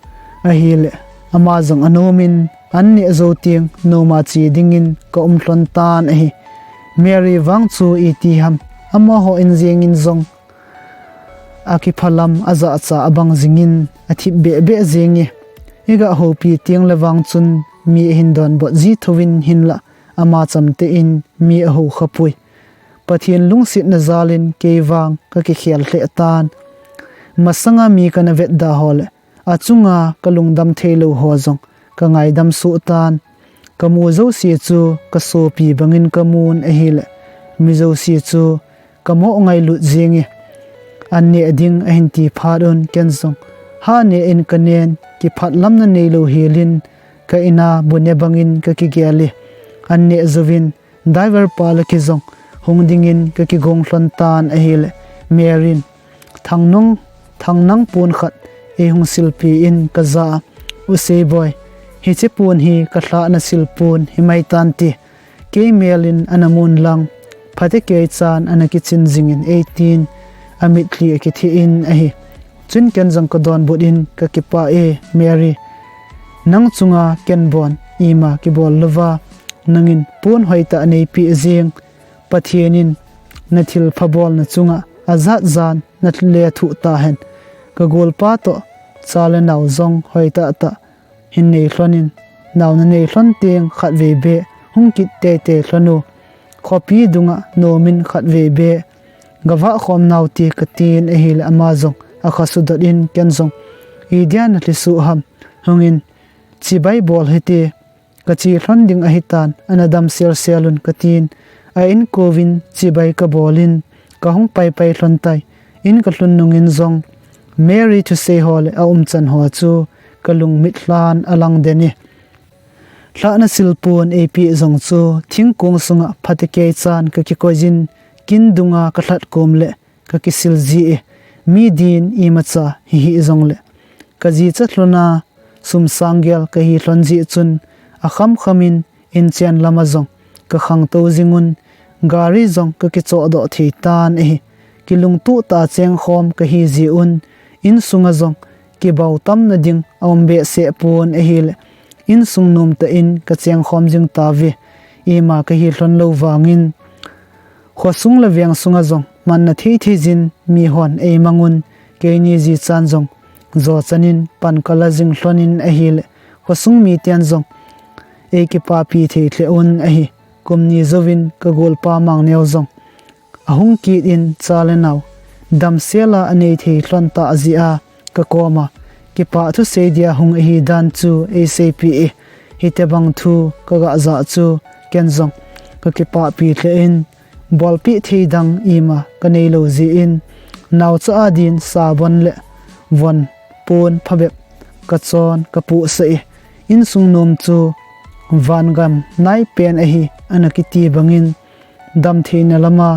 ahile, ama jong anomin an neh jou teng noma che dingin kaum lhon tan ahi. Mary vang chu iti ham, amaho in jengin jong akiphalam ajahcha abang jingin athip behbeh jenge. Iga houpi tengle vang chun mi ahin donbut ji thouvin hinlah ama chamtah in mi ahou khapoi. Pathen lungsetna jalin kei vang kakikhel lheh tan. Masanga mi kana vetda ho le achunga kalungdam theilou ho jong kangaidam soh tan. Kamu jouse chu kasopi bangin kamun ahile, mi jouse chu kamoh ngailut jenge. An neh ding ahin ti phat un ken jong ha neh in kanen, kiphatlamna neilou helin ka in a bu ne bangin kakigel e. An neh jouvin driver pa le kei jong hung dingin kakigong lhon tan ahile, Mary in thangnang pon khat eihung silpeh in kajah a, U Seiboi, hiche pon hi kalhahna silpon himai tante, kei melin ana mun lang, phatecha in ana kichin jingin eitin, amitlhi akitheh in ahi. Chuin ken jong kadonbut in, Kakipah e Mary, nang chunga ken bon ima kibol louva nangin pon hoitah neipeh jeng, Pathen in nathilpha bolna chunga ajat jan nalethuh tahen. Kagolpa toh cha le nao jong hoitah tah hin nei lhonin, nao nanei lhon teng khatvei beh hung kit teitei lhon u. Khopi dunga nomin khatvei beh gavah khom naute katin ahile, ama jong akha sudot in ken jong, Idia nalhi suh ham, hungin chibai bol hite, kache lhon ding ahitan, ana dam selsel un katin, a inkouvin chibai kabolin kahung paipai lhon tai. In kalhun nungin jong Mary thusei ho le aumchan ho chu kalung mitlhan alang den e. Lhahna silpon eipeh jong chu thingkong sunga phatecha in kakikoijin, kin dunga kalhat kom le kakisil ji e. Mi din imacha hihih jongle, kajicha lhona sum sang gel kahi lhon jeh chun, akhamkhamin inchen lama jong kakhangtou jingun, gari jong kakichohdoh thei tan ahi. Kilungtoh tah a chengkhom kahi jeh un, insunga jong kibautamna ding aum behseh pon ahile, insung nomtah in kachengkhom jing tauve. Ima kahi lhon lou vangin, khosung le veng sunga jong manna theithei jin mihon eimangun, keini jichan jong jochanin pan kala jing lhonin ahile, khosung miten jong eikipapi thei lheh un ahi. Kum ni jouvin ka golpa Mangneo jong ahung kit in, cha le nao damsel a anei thei lhon ta jeh a ka koma kipah thusei dia hung ahi dan chu eiseipeh e. Hitobang thu ka gah jah chu ken jong ka kipahpi lheh in, bolpeh thei dang ima ka neilou jeh in, naocha a din sabon le von pon phabep ka chon ka pohsah e. Insung nom chu vangam naipen ahi ana kiti bangin, damtheina lama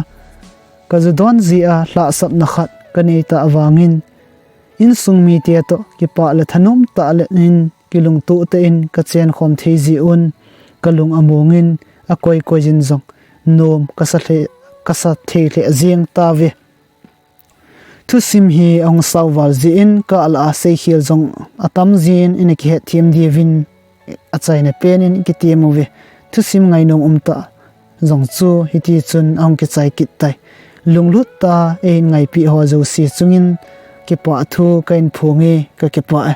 ka ju don jeh a lhahsamna khat ka nei tah vangin, insung mite toh kipah le thanom tah le in kilungtoh tah in ka chenkhom thei jeh un, ka lung among in, akoikoi in jong nom ka sa lheh, ka sa thei lheh jeng tauve. Thusim hi ahung sao val jeh in, ka lah a seikhel jong atam jeh in, ina kihetthem diuvin achaina pen in kitem uve. Thusim ngainom umtah jong chu hiti chun ahung kichai kit tai. Lunglut tah a eihin ngaipi ho jouse chungin kipah thu kahin phong e, ka kipah e.